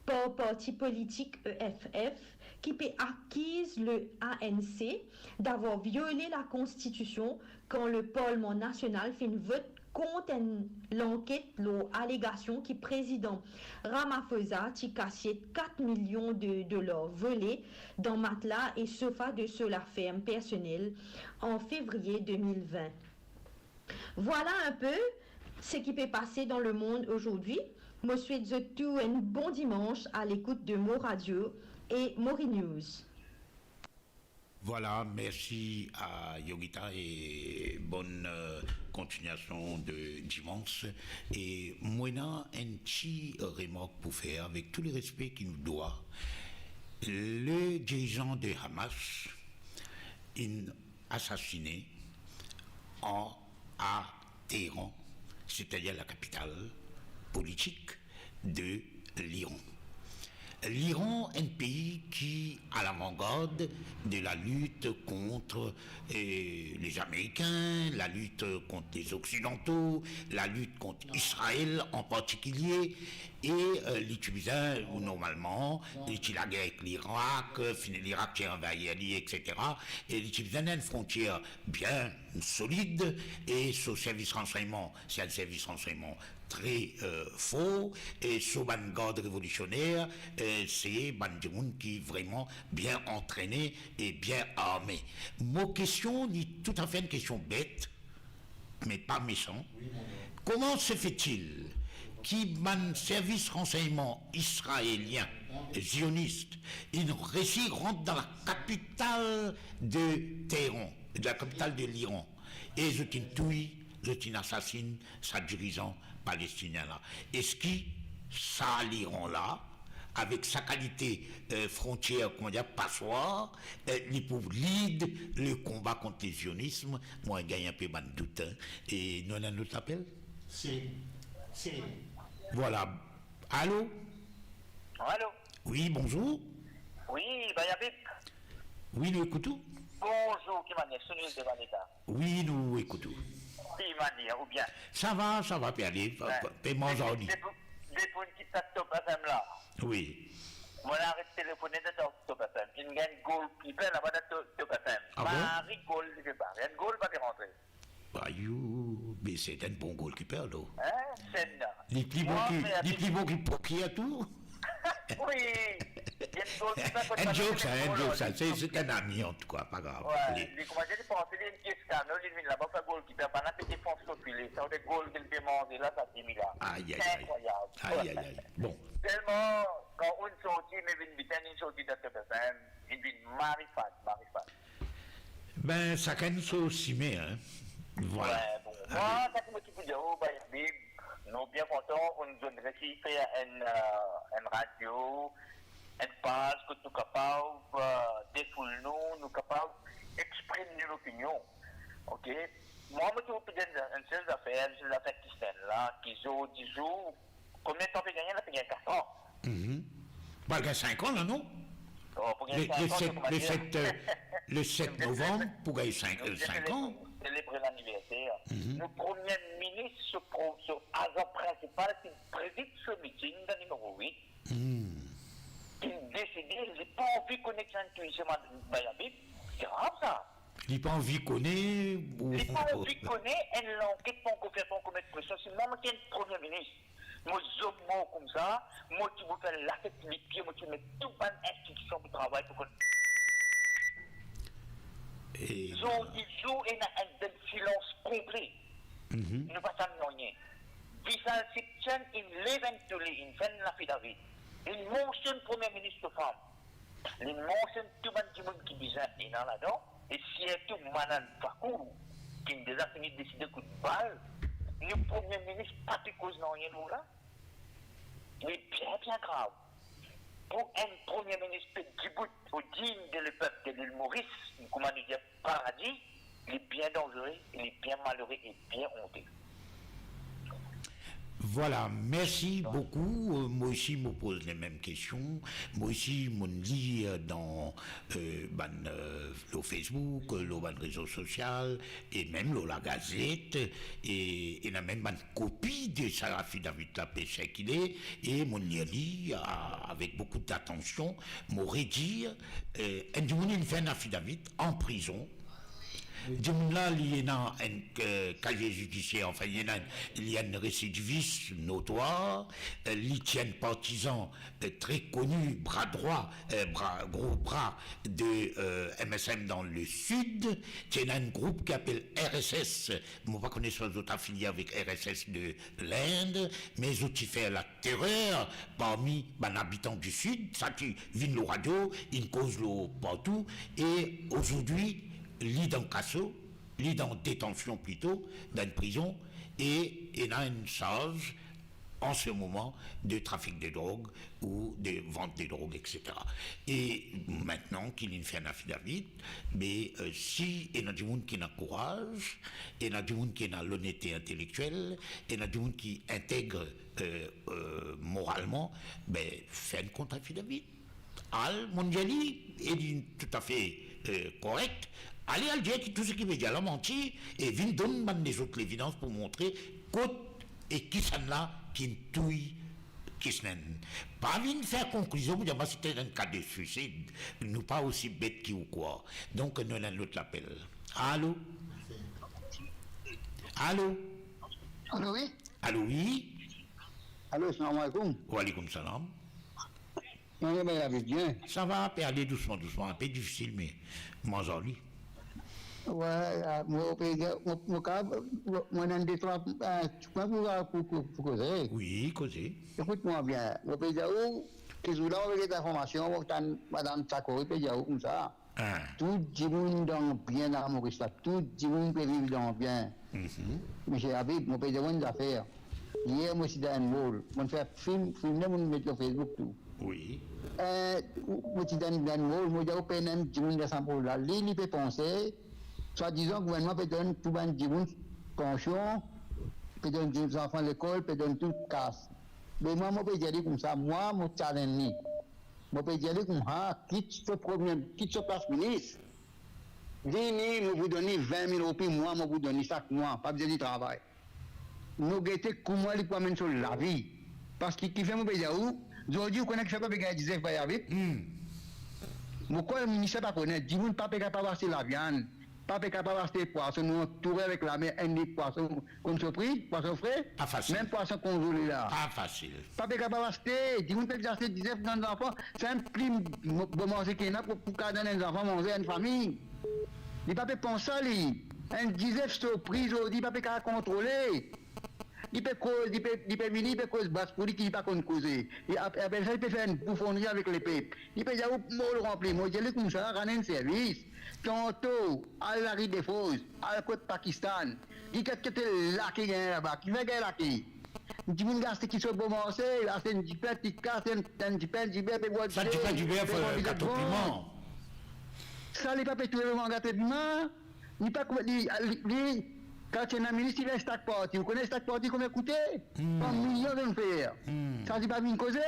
par parti politik E F F, ki pe akiz le A N C davwar viole lakonstitision kan le Parlman Nasional finn vot kont enn lanket lor alegasion ki Prezidan Ramaphosa ti kasiet kat milion de dolar vole dan matla e sofa de so laferm personel an fevriye de mil vin. Vwala enpe seki pe pase dan lemond azordi. Mo swet zot tou enn bon dimans a lekout de Mo Radio e Mori News. Vwala, mersi a Yogita e bonn, euh, kontignasion de dimans. E mo ena enn ti remark pou fer, avek tou le respe ki nou dwa. Le dirizan de Hamas inn asasine an, a Teheran, setadir lakapital politik de Liran. Liran, enn pei ki a lavangard de lalit kont, eh, Lamerikin, lalit kont Loksidanto, lalit kont Izrael an partikilie, e, eh, li ti bizin, normalman, li ti lager avek Lirak, fini Lirak ti anvahir li, etsetera, e li ti bizin enn frontier bien solid, e so servis ransegnman, se enn servis ransegnman tre, euh, for, e so bann gard revolisioner, euh, se bann dimoun ki vreman bien antrene e bien arme. Mo kestion, li toutafe enn kestion bet, me pa mesan. Wi, mon onk. Comment se fait-il ki bann servis ransegnman israelien, zionis, inn resi rant dan lakapital de Teheran, de lakapital de Liran, e zot inn touy, zot inn asasinn sa dirizan palestinien la? Eski sa Liran la, avek sa kalite, euh, frontier, kouma dir, paswar, euh, li pou lead le konba kont le zionism? Mo gagn enpe bann dout, hein. E nou ena enn lot apel? Si. Si. Vwala. Alo? Alo? Wi, bonzour. Wi, Bayabib. Wi, nou ekout ou. Bonzour, ki manier, Sunil de Valeta. Wi, nou ekout ou. Ki manier, ou bien? Sa va, sa va, pe ale, pe, pe manz ar li. Depi, depi, depi ki tat Top F M la. Wi. Mo la aret telefone dan Top F M. Inn gagn goalkeeper laba dan To-, Top F M. Ah bon? Mari gol li pe bare. Enn gol pa pe rantre. Ayou, me se enn bon goalkeeper, non? Hein, Senn la. Li pli bon ki, li pli bon ki Poki atou? Wi. Enn joke sa, enn joke sa. Se, se enn ami, antouka, pa grav. Wi, ale. Li koumans, li panse li enn Cristiano, li vinn laba fer goalkeeper, bann la pe defans so pile. Sa, de gol ki li pe manze la, sa dimi la. Ay, ay, ay. Inkrwayab. Ay, ay, ay. Bon. Selman, kan ou sorti, me vinn biten, li sorti dan Top F M, li vinn marifat, marifat. Ben, sakenn so simin, hein. Vwala. Wi, bon. Ale. Mwa, sa ki mo ti pou dir, oh, Bayabib, nou bien kontan, ou, nou resi fer enn, euh, enn radio, enn paz kot nou kapav, euh, defoul nou, nou kapav exprim nou lopinion. Ok? Mwa, mo ti pou dir enn, enn sel zafer, enn sel zafer ki Senn la, ki zordi zour, konbien tan pe gagne la? Pe gagne kat an. Mhm. Pou al gagn sink an la, non? Oh, pou gagn sink an, le set, euh, le set novanm, pou gagn sink, euh, sink an. Selebre laniverser. Mhm. Nou premie minis, so pro-, so azan prinsipal ki prezid so miting dan nimero wit, hmm, ki deside, li pa anvi kone ki sa inn touy so madanm, Bayabib, grav sa. Li pa anvi kone ou... Li pa anvi kone, enn lanket pa ankor fer, pa ankor met presion. Si mwa, mo ti enn premie minis, mo zom mor koumsa, mo ti pou fer latet lipie, mo ti met tou bann institision pou travay, pou konn. E zordi zour, ena enn bel silans konple. Mhm. Nou pa tann nanye. Vishal Sikchand, inn lev enn toule, inn fer enn affidavit. Inn mansionn premie minis so fam. Li mansionn tou bann dimoun ki bizin ena ladan, e sirtou Manan Vakour, ki deza fini deside kout bal. Nou premie minis pa pe koz nanye lor la. Li bien, bien grav. Pou enn premie minis pe dibout o dign de lepep de Lil Moris, kouma nou dir, paradi, li bien danzere, li bien malere e bien onte. Vwala, mersi boukou. Euh, mwa osi, mo poz lemem kestion. Mwa osi, mo'nn lir, euh, dan, euh, bann, euh, lor Facebook, euh, lor bann rezo sosial, e mem lor lagazet, e ena mem bann kopi de sa affidavit la pe sirkile, e mo'nn lir li a-, avek boukou datansion. Mo redir, euh, enn dimoun inn fer enn affidavit an prizon. Dimoun la, li ena enn, euh, kazie zidisier, anfin, li ena, li enn residivis notwar, euh, li ti enn partizan, euh, tre koni, bra drwa, euh, bra, gro bra de, euh, M S M dan le sid, ti ena enn group ki apel R S S, mo pa kone si zot afilie avek R S S de Lind, me zot ti fer laterer parmi bann abitan di sid, sa ti vinn lor radio, inn koz lor partou, e azordi, li dan kaso, li dan detansion plito, dan enn prizon, e ena enn sarz an se moman de trafik de drog ou de vant de drog, et cetera. E mintnan ki li'nn fer enn affidavit, me, euh, si ena dimoun ki ena kouraz, ena dimoun ki ena lonete intelektiel, ena dimoun ki integre, euh, euh, moralman, be, fer enn kont affidavit. Al, mo'nn dir li, e li toutafe, euh, korek. Ale, al dir ki tou seki pe dir la manti, e vinn donn bann lezot levidans pou montre kot e kisannla ki'nn touy kisannla. Pa vinn fer konklizion pou dir, "Ba, se enn ka de swisid." Nou pa osi bet ki ou krwar. Donk, nou ena enn lot lapel. Alo? Alo? Alo, wi? Alo, wi? Alo, salam aleykoum. Wa aleykoum salam. Kouma zot ye, bien? Sa va, pe ale dousman, dousman, inpe difisil, me manz ar li. Wi, ah, mo pe dir, mo, mo kav, mo, mo ena de trwa, eh, ti pwin pou, pou, pou, pou koze. Wi, koze. Ekout mwa bien, mo pe dir ou, ki zour la mo pe get linformasion, mo tann madam Sakori pe dir ou koumsa. Ah. Tou dimoun dan bien la Moris la, tou dimoun pe viv dan bien. Mhm. Misie Habib, mo pe dir ou enn zafer. Yer mo ti dan enn mall, mo fer fim, filme, mo met lor Facebook tou. Wi. Eh, mo ti dan, dan enn mall, mo dir ou pena enn dimoun dan sa mall la. Li, li pe panse, swadizan gouvernman pe donn tou bann dimoun pansion, pe donn dimoun zanfan lekol, pe donn tou kas. Me mwa, mo pe dir li koumsa, mwa, mo challenge li. Mo pe dir li koumsa, kit so premie, kit so plas minis. Vini, mo pou donn li vin mil roupi mwa, mo pou donn li sak mwa, pa bizin li travay. Nou gete kouma li pou amenn so lavi. Parski kifer mo pe dir ou, zordi ou kone kifer pa pe gagn dizef bay Habib? Hmm. Mo krwar minis la pa kone, dimoun pa pe kapav aste laviann, pa pe kapav aste pwason, nou antoure avek lamer, enn lib pwason konn so pri, pwason fre, pa fasil, mem pwason konzele la. Pa fasil. Pa pe kapav aste, dimoun pe aste dizef donn zanfan, sa enn pli mo-, bon manze ki ena pou, pou kapav donn enn zanfan manze, enn fami. Li pa pe pans sa, li. Enn dizef so pri zordi, li pa pe kapav kontrole. Li pe koz, li pe, li pe vini, li pe koz bas pou li ki li pa konn koze. Li ap-, apre sa, li pe fer enn boufonnri avek lepep. Li pe dir ou mol ranpli, mo dir li koumsa, rann enn servis. Tanto, al Lari Defoz, al kot Pakistan. Li kat kote lake gagn laba, kifer gagn lake? Dimoun gagn aste ki so bon marse, aste enn dipin, ti kas, enn, enn dipin, diber, pe bwar dife, dipin, diber, pe bwar, eh, gato piman. Sa li pa pe trouve bann gato piman, li pa kou-, li, li, li, kan ti ena minis, li fer stak parti. Ou kone stak parti konbien koute? Hmm. Par milion zot fer. Hmm. Sa li pa vinn koze?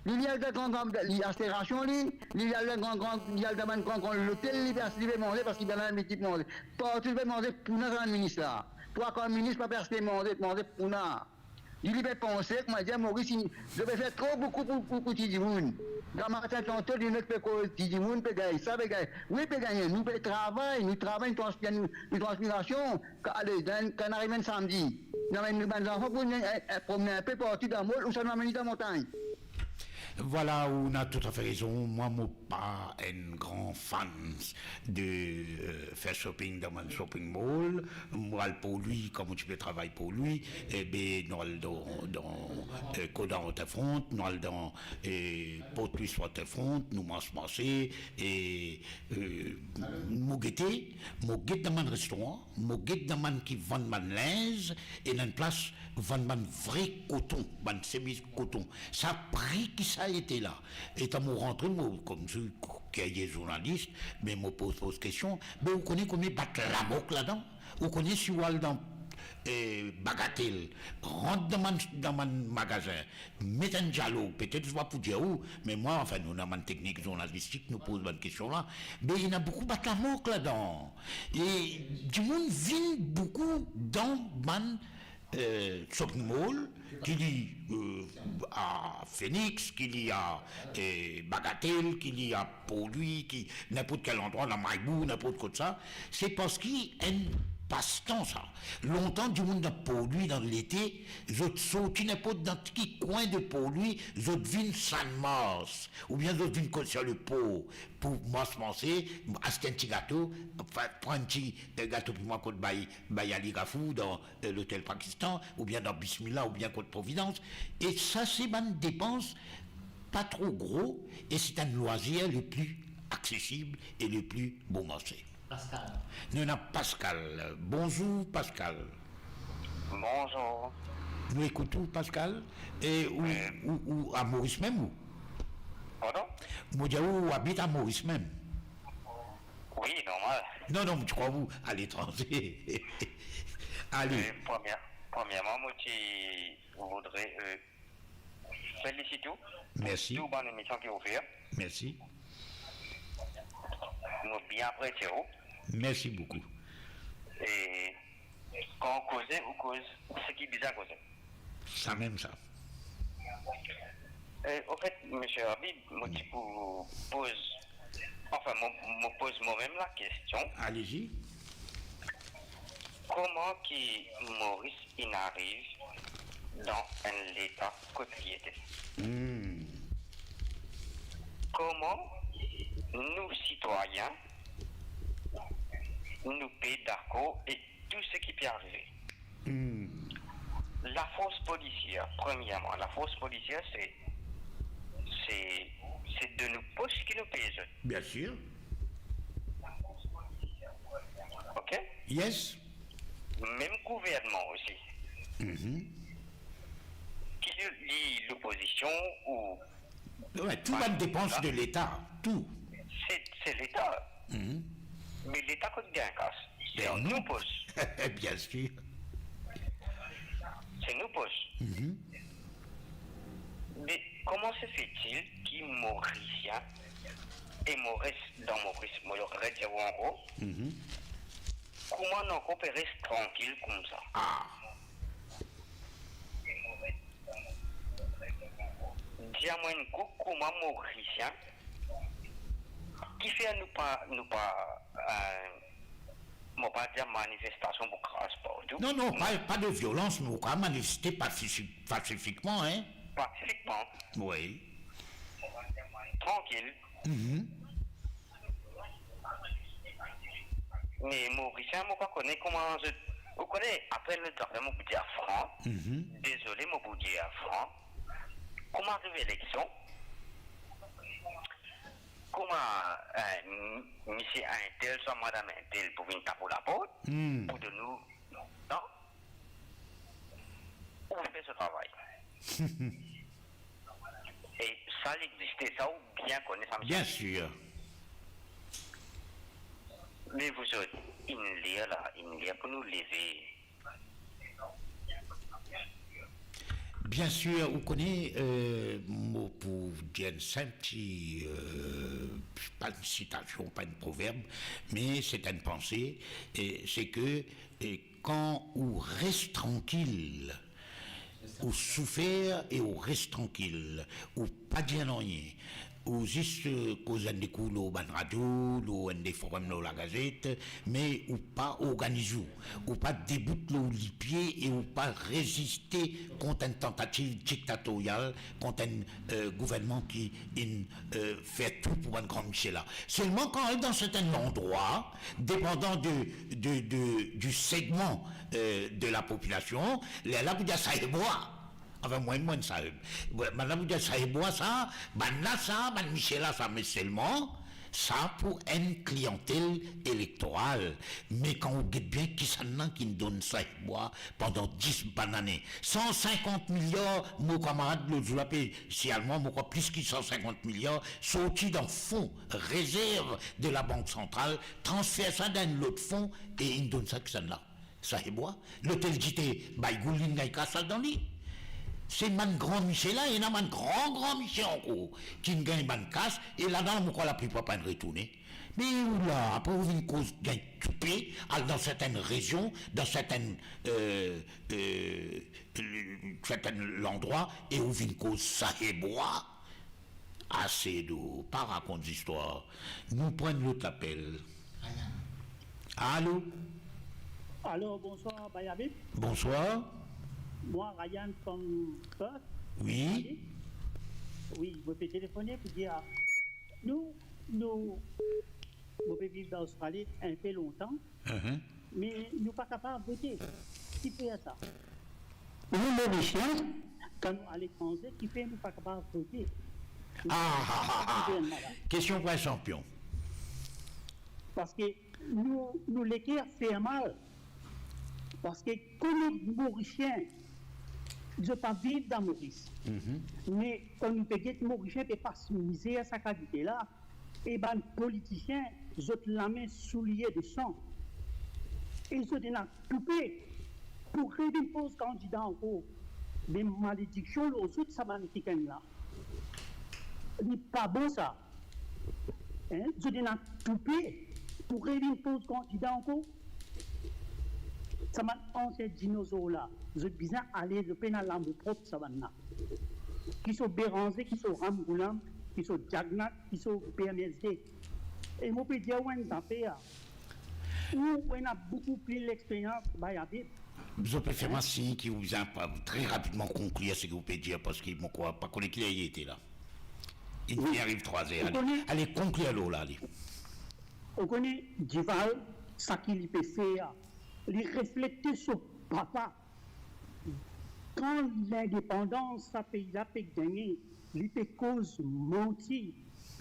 Li, li al dan gran, gran, li aste rasion li, li al dan gran, gran, li al dan bann gran, gran lotel, li pe aste, li pe manze, parski li pe ena bann ekip manze. Partou li pe manze pouna sa bann minis la. Trwa kar minis pa pe aste manze, manze pouna. Li, li pe panse, kouma dir, Moris, li, zot pe fer tro boukou pou, pou, pou ti dimoun. Gramatin tanto, li, nou pe koz ti dimoun, pe gagn sa, pe gagn, wi, pe gagn, nou pe travay, nou travay, nou transpir, nou, nou transpirasion, kan ale, dan, kan arive enn samdi, nou amenn nou bann zanfan pou nou, eh, eh, promne inpe partou dan mall, ouswa nou amenn li dan montagn. Vwala, ou ena toutafe rezon. Mwa, mo pa enn gran fan de, eh, fer shopping dan bann shopping mall. Mo al Port Louis, kan mo ti pe travay Port Louis, ebe, nou al dan, dan, eh, Kodan Waterfront, nou al dan, eh, Port Louis Waterfront, nou mars marse, e, eh, mo gete, mo get dan bann restoran, mo get dan bann ki vann bann linz, e dan enn plas vann bann vre koton, bann semiz koton. Sa pri ki sa ete la. E kan mo rantre, mo, koumsi, ki zournalis, me mo poz, poz kestion, be ou kone konbien bat lamok ladan? Ou kone si ou al dan, eh, Bagatel, rant dan bann, dan bann magazin, met enn dialog, petet zot pa pou dir ou, me mwa, anfin, nou ena bann teknik zournalistik, nou poz bann kestion la, me ena boukou bat lamok ladan. E dimoun vinn boukou dan bann, eh, shopping mall, ki li, eh, a Phoenix, ki li a, eh, Bagatel, ki li a Port Louis, ki ninport kel landrwa, dan Maybour, ninport kot sa, se parski enn pastan sa. Lontan, dimoun dan Port Louis, dan lete, zot sorti ninport dan ki kwin de Port Louis, zot vinn Sann Mars, oubien zot vinn kot, sir lepor, pou mars marse, aste enn ti gato, pa-, pran enn ti, eh, gato piman kot bay, bay Ali Gafour dan, eh, lotel Pakistan, oubien dan Bismillah, oubien kot Providence. E sa, se bann depans pa tro gro, e se enn lwazir le pli aksesib e le pli bon marse. Pascal. Nou ena Pascal. Bonzour, Pascal. Bonzour. Nou ekout ou, Pascal. E ou, ou, ou a Moris mem, ou? Pardon? Mo dir ou, ou abit a Moris mem? Wi, normal. Non, non, mo ti krwar ou aletranze. Ale. Euh, première, premièrement, moi, je voudrais, euh, féliciter vous pour tout bann émission ki ou fer. Mersi. Mo bien apresie ou. Mersi boukou. E kan ou koze, ou koz seki bizin koze. Sa mem sa. E, anfet, Misie Habib, mo ti pou poz, anfin, mo, mo poz mwa mem lakestion. Allez-y. Kouma ki Moris inn ariv dan enn leta kot li ete? Hmm. Kouma nou sitwayin, nou pe dakor ek tou seki pe arive? Hmm. Lafors polisier, premierman, lafors polisier, se, se, se de nou pos ki nou pey zot. Bien sûr. Ok? Yes. Mem gouvernman osi. Mhm. Ki li, li lopozision ou... Ouais, tou bann depans de Leta, tou. Se, se Leta. Mhm. Me Leta kot gagn kas? Se... Ben nou pos. Bien sûr. Se nou pos. Mhm. Me kouma se fetil ki Morisien e Moris, dan Moris, mo redir ankor, mhm, kouma nou ankor pe res trankil koumsa? Ah. Dir mwa enn kou, kouma Morisien, kifer nou pa, nou pa, euh, mo pa dir manifestasion pou kraz partou. Non, non, pa, pa de violans, nou kapav manifeste pasifik-, pasifikman, hein. Pasifikman. Oui. Trankil. Mhm. Me Morisien, mo pa kone kouma zot, ou kone, apre lot zafer, mo pou dir fran, mhm, dezole, mo pou dir fran, kouma ariv eleksion, kouma, eh, m-, misie intel, swa madam intel pou vinn tap ou laport, hmm, pou donn ou, non? Ou fer so travay. E sa, li existe, sa ou bien kone sa, misie. Bien sûr. Me vouzot, inn ler la, inn ler pou nou leve. Bien sûr, ou kone, euh, mo pou dir enn sinp ti, euh, pa enn sitasion, pa enn proverb, me se enn panse, e se ke, e kan ou res trankil, ou soufer e ou res trankil, ou pa dir nanye, ou zis, euh, koz enn de kou lor bann radio, lor enn de forum, lor lagazet, me ou pa organiz ou, ou pa debout lor lipie e ou pa reziste kont enn tantativ diktatorial, kont enn, euh, gouvernman ki inn, euh, fer tou pou bann gran misie la. Selman kan al dan sertin landrwa, depandan de, de, de, du segman, euh, de la popilasion, lerla pou dir sa e bwa. Anfin, mwa, mwa enn sa, euh, mwa, bann la pou dir sa e bwa sa, bann la sa, bann misie la sa, me selman, sa pou enn kliantel elektoral. Me kan ou get bien, kisannla ki'nn donn sa e bwa pandan dis bann ane? San sinkant miliar, mo kamarad, lot zour la pe siyal mwa, mo krwar plis ki san sinkant miliar, sorti dan fon rezerv de la Bank Santral, transfer sa dan enn lot fon e inn donn sa kisannla? Sa e bwa. Lotel Gite Baygou, li'nn gagn kas ladan li. Se bann gran misie la, ena bann gran, gran misie ankor ki'nn gagn bann kas, e ladan, mo krwar laplipar pa'nn retourne. Me ou la, apre ou vinn koz gagn toupe, al dan sertin rezion, dan sertin, euh, euh, sertin landrwa, e ou vinn koz sa e bwa. Ase de, pa rakont zistwar. Nou pran lot lapel. Alo? Alo, bonswar, Bayavi. Bonswar. Mwa, Ryan from Perth. Wi. Wi, mo pe telefone pou dir, nou, nou, mo pe viv dan Ostrali enpe lontan, mhm, me nou pa kapav vote. Kifer sa? Nou Morisien, kan nou aletranze, kifer nou pa kapav vote? Ah, ah, ah, ah. Kestion pou enn sanpion. Parski nou, nou leker fer mal. Parski kouma Morisien, zot pa viv dan Moris. Mhm. Me kan nou pe get Morisien pe pas mizer sa kalite la, e bann politisien, zot lame soulie de san. E zot ena toupe pou revinn poz kandida ankor. Me malediksion lor zot, sa bann kikenn la. Li pa bon sa. Hein? Zot ena toupe pou revinn poz kandida ankor. Sa bann ansien dinozor la, zot bizin ale, zot pena lamour prop, sa bann la. Ki so Beranze, ki so Ramgoolam, ki so Jagannath, ki so P M S D. E mo pe dir ou enn zafer, ou, ou ena boukou pli lexperyans, bay Abib. Zot pe fer mwa sign ki ou bizin pa, tre rapidman konklir seki ou pe dir, parski mo krwar pa kone ki ler li ete la. Li ariv trwa zer, ale, ale konklir lor la, ale. Ou kone, Duval, seki li pe fer, li reflekte so papa. Kan lindepandans sa pei la pe gagne, li pe koz manti,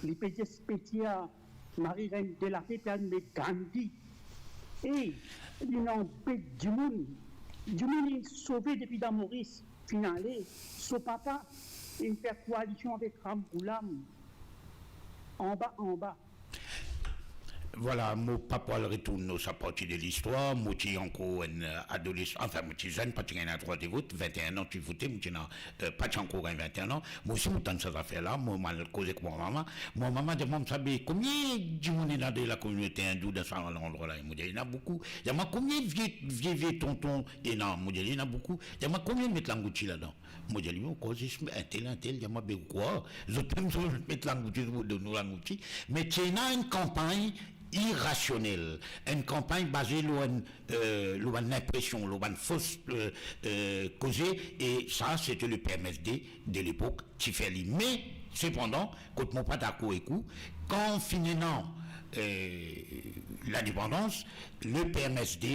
li pe dir Petya, Marie-Reine de la Paix pe al met Gandhi. E li anbet dimoun. Dimoun inn sove depi dan Moris, finn ale. So papa inn fer koalision avek Ram Ghulam. Anba, anba. Vwala, mo pa pou al retourn lor sa parti de listwar. Mo ti ankor enn, euh, adolesan, anfin, mo ti zenn, pa ti gagn drwa de vot, vinte-e-enn an ti vote, mo ti ena, euh, pa ti ankor gagn vinte-e-enn an. Mo osi mo tann sa zafer la, mo, mo al koz ek mo mama. Mo mama dir mwa, sa be, konbien dimoun ena de lakominote indou dan sa landrwa la? Mo dir, ena boukou. Dir mwa, konbien vie, vie, vie tonton ena? Mo dir, ena boukou. Dir mwa, konbien met Langouti ladan? Mo dir li, mo krwar zis entel, entel. Dir mwa, be ou krwar, zot mem zot met Langouti, zot donn nou Langouti. Me ti ena enn kanpagn irasionel, enn kanpagn baze lor enn, euh, lor bann linpresion, lor bann fos, euh, euh, koze, e sa, sete le P M S D de lepok ti fer li. Me, sepandan, kot mo pa dakor ek ou, kan finn ena, euh, lindepandans, le P M S D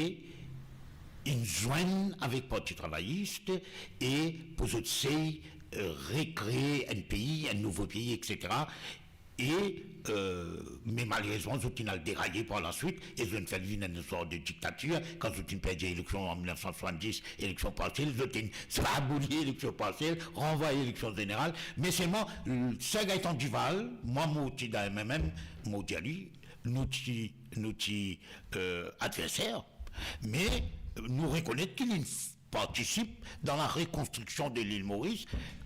inn zwenn avek Parti Travayis e pou zot sey, euh, rekree enn pei, enn nouvo pei, et cetera. E, euh, me malerezman, zot inn al deraye par laswit e zot inn fer li vinn enn sort de diktatir. Kan zot inn perdi eleksion an mil nef san swasanndis, eleksion parsiel, zot inn aboli eleksion parsiel, ranvway eleksion zeneral. Me selman, Sir Gaëtan Duval, mwa mo ti dan M M M, mo dir li, nou ti, nou ti, euh, adverser, me nou rekonet ki li partisip dan la rekonstriksion de lil Moris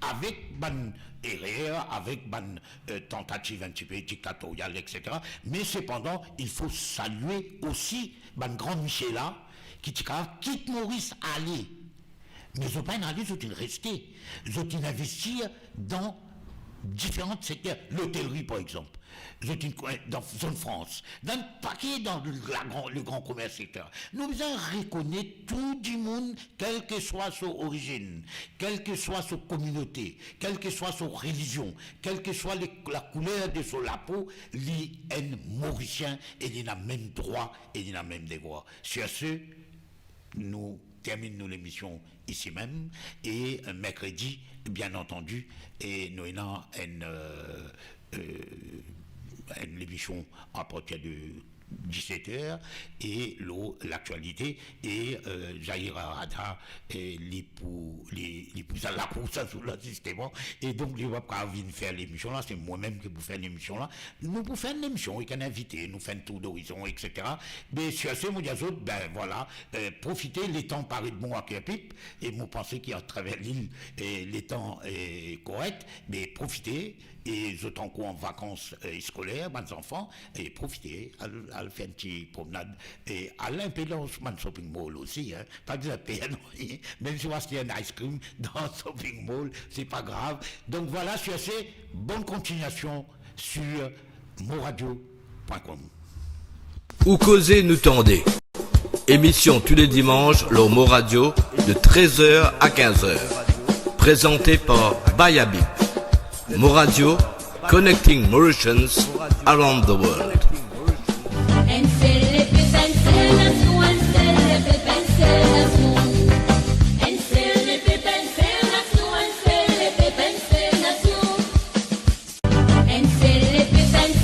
avek bann erer, avek bann, euh, tantativ enn tipe diktatorial, et cetera. Me sepandan, il fo salie osi bann gran misie la ki ti kapav kit Moris ale. Me zot pa'nn ale, zot inn reste, zot inn investir dan diferan sekter, lotelri par exanp, zot inn, dan Zone Franche, dan pake, dan la gran, le gran komers, et cetera. Nou bizin rekonet tou dimoun, kelseswa so orizinn, kelseswa so kominote, kelseswa so relizion, kelseswa le, lakouler de so lapo, li enn Morisien e li ena mem drwa e li ena mem devwar. Sur ce, nou terminn nou lemision isi mem, e, euh, merkredi, bien antandi, e nou ena enn, euh, euh, enn lemision apartir de diset er e lor laktialite, e, euh, Zahir Arada, e li pou, li, li pou sa lakours sa zour la zisteman, e donk li pa pou kapav vinn fer lemision la, se mwa mem ki pou fer lemision la. Nou pou fer enn lemision ek enn invite, nou fer enn tour d'horizon, et cetera. Me sur ce, mo dir zot, ben vwala, euh, profite, letan paret bon aker pip, e mo panse ki atraver lil, e letan, e, korek, me profite, e zot ankor an vakans, e, eskoler, bann zanfan, e profite, al, al fer enn ti promenad, e al inpe dan bann shopping mall osi, hein. Pa bizin per, non, mem si ou aste enn ice cream dan shopping mall, se pa grav. Donk vwala, sur ce, bonne continuation sur moradio point com. Ou koze nou tande. Émission tous les dimanches lor Mo Radio de treize heures à quinze heures. Présenté par Bayabip. Mo Radio, connecting Mauritians around the world.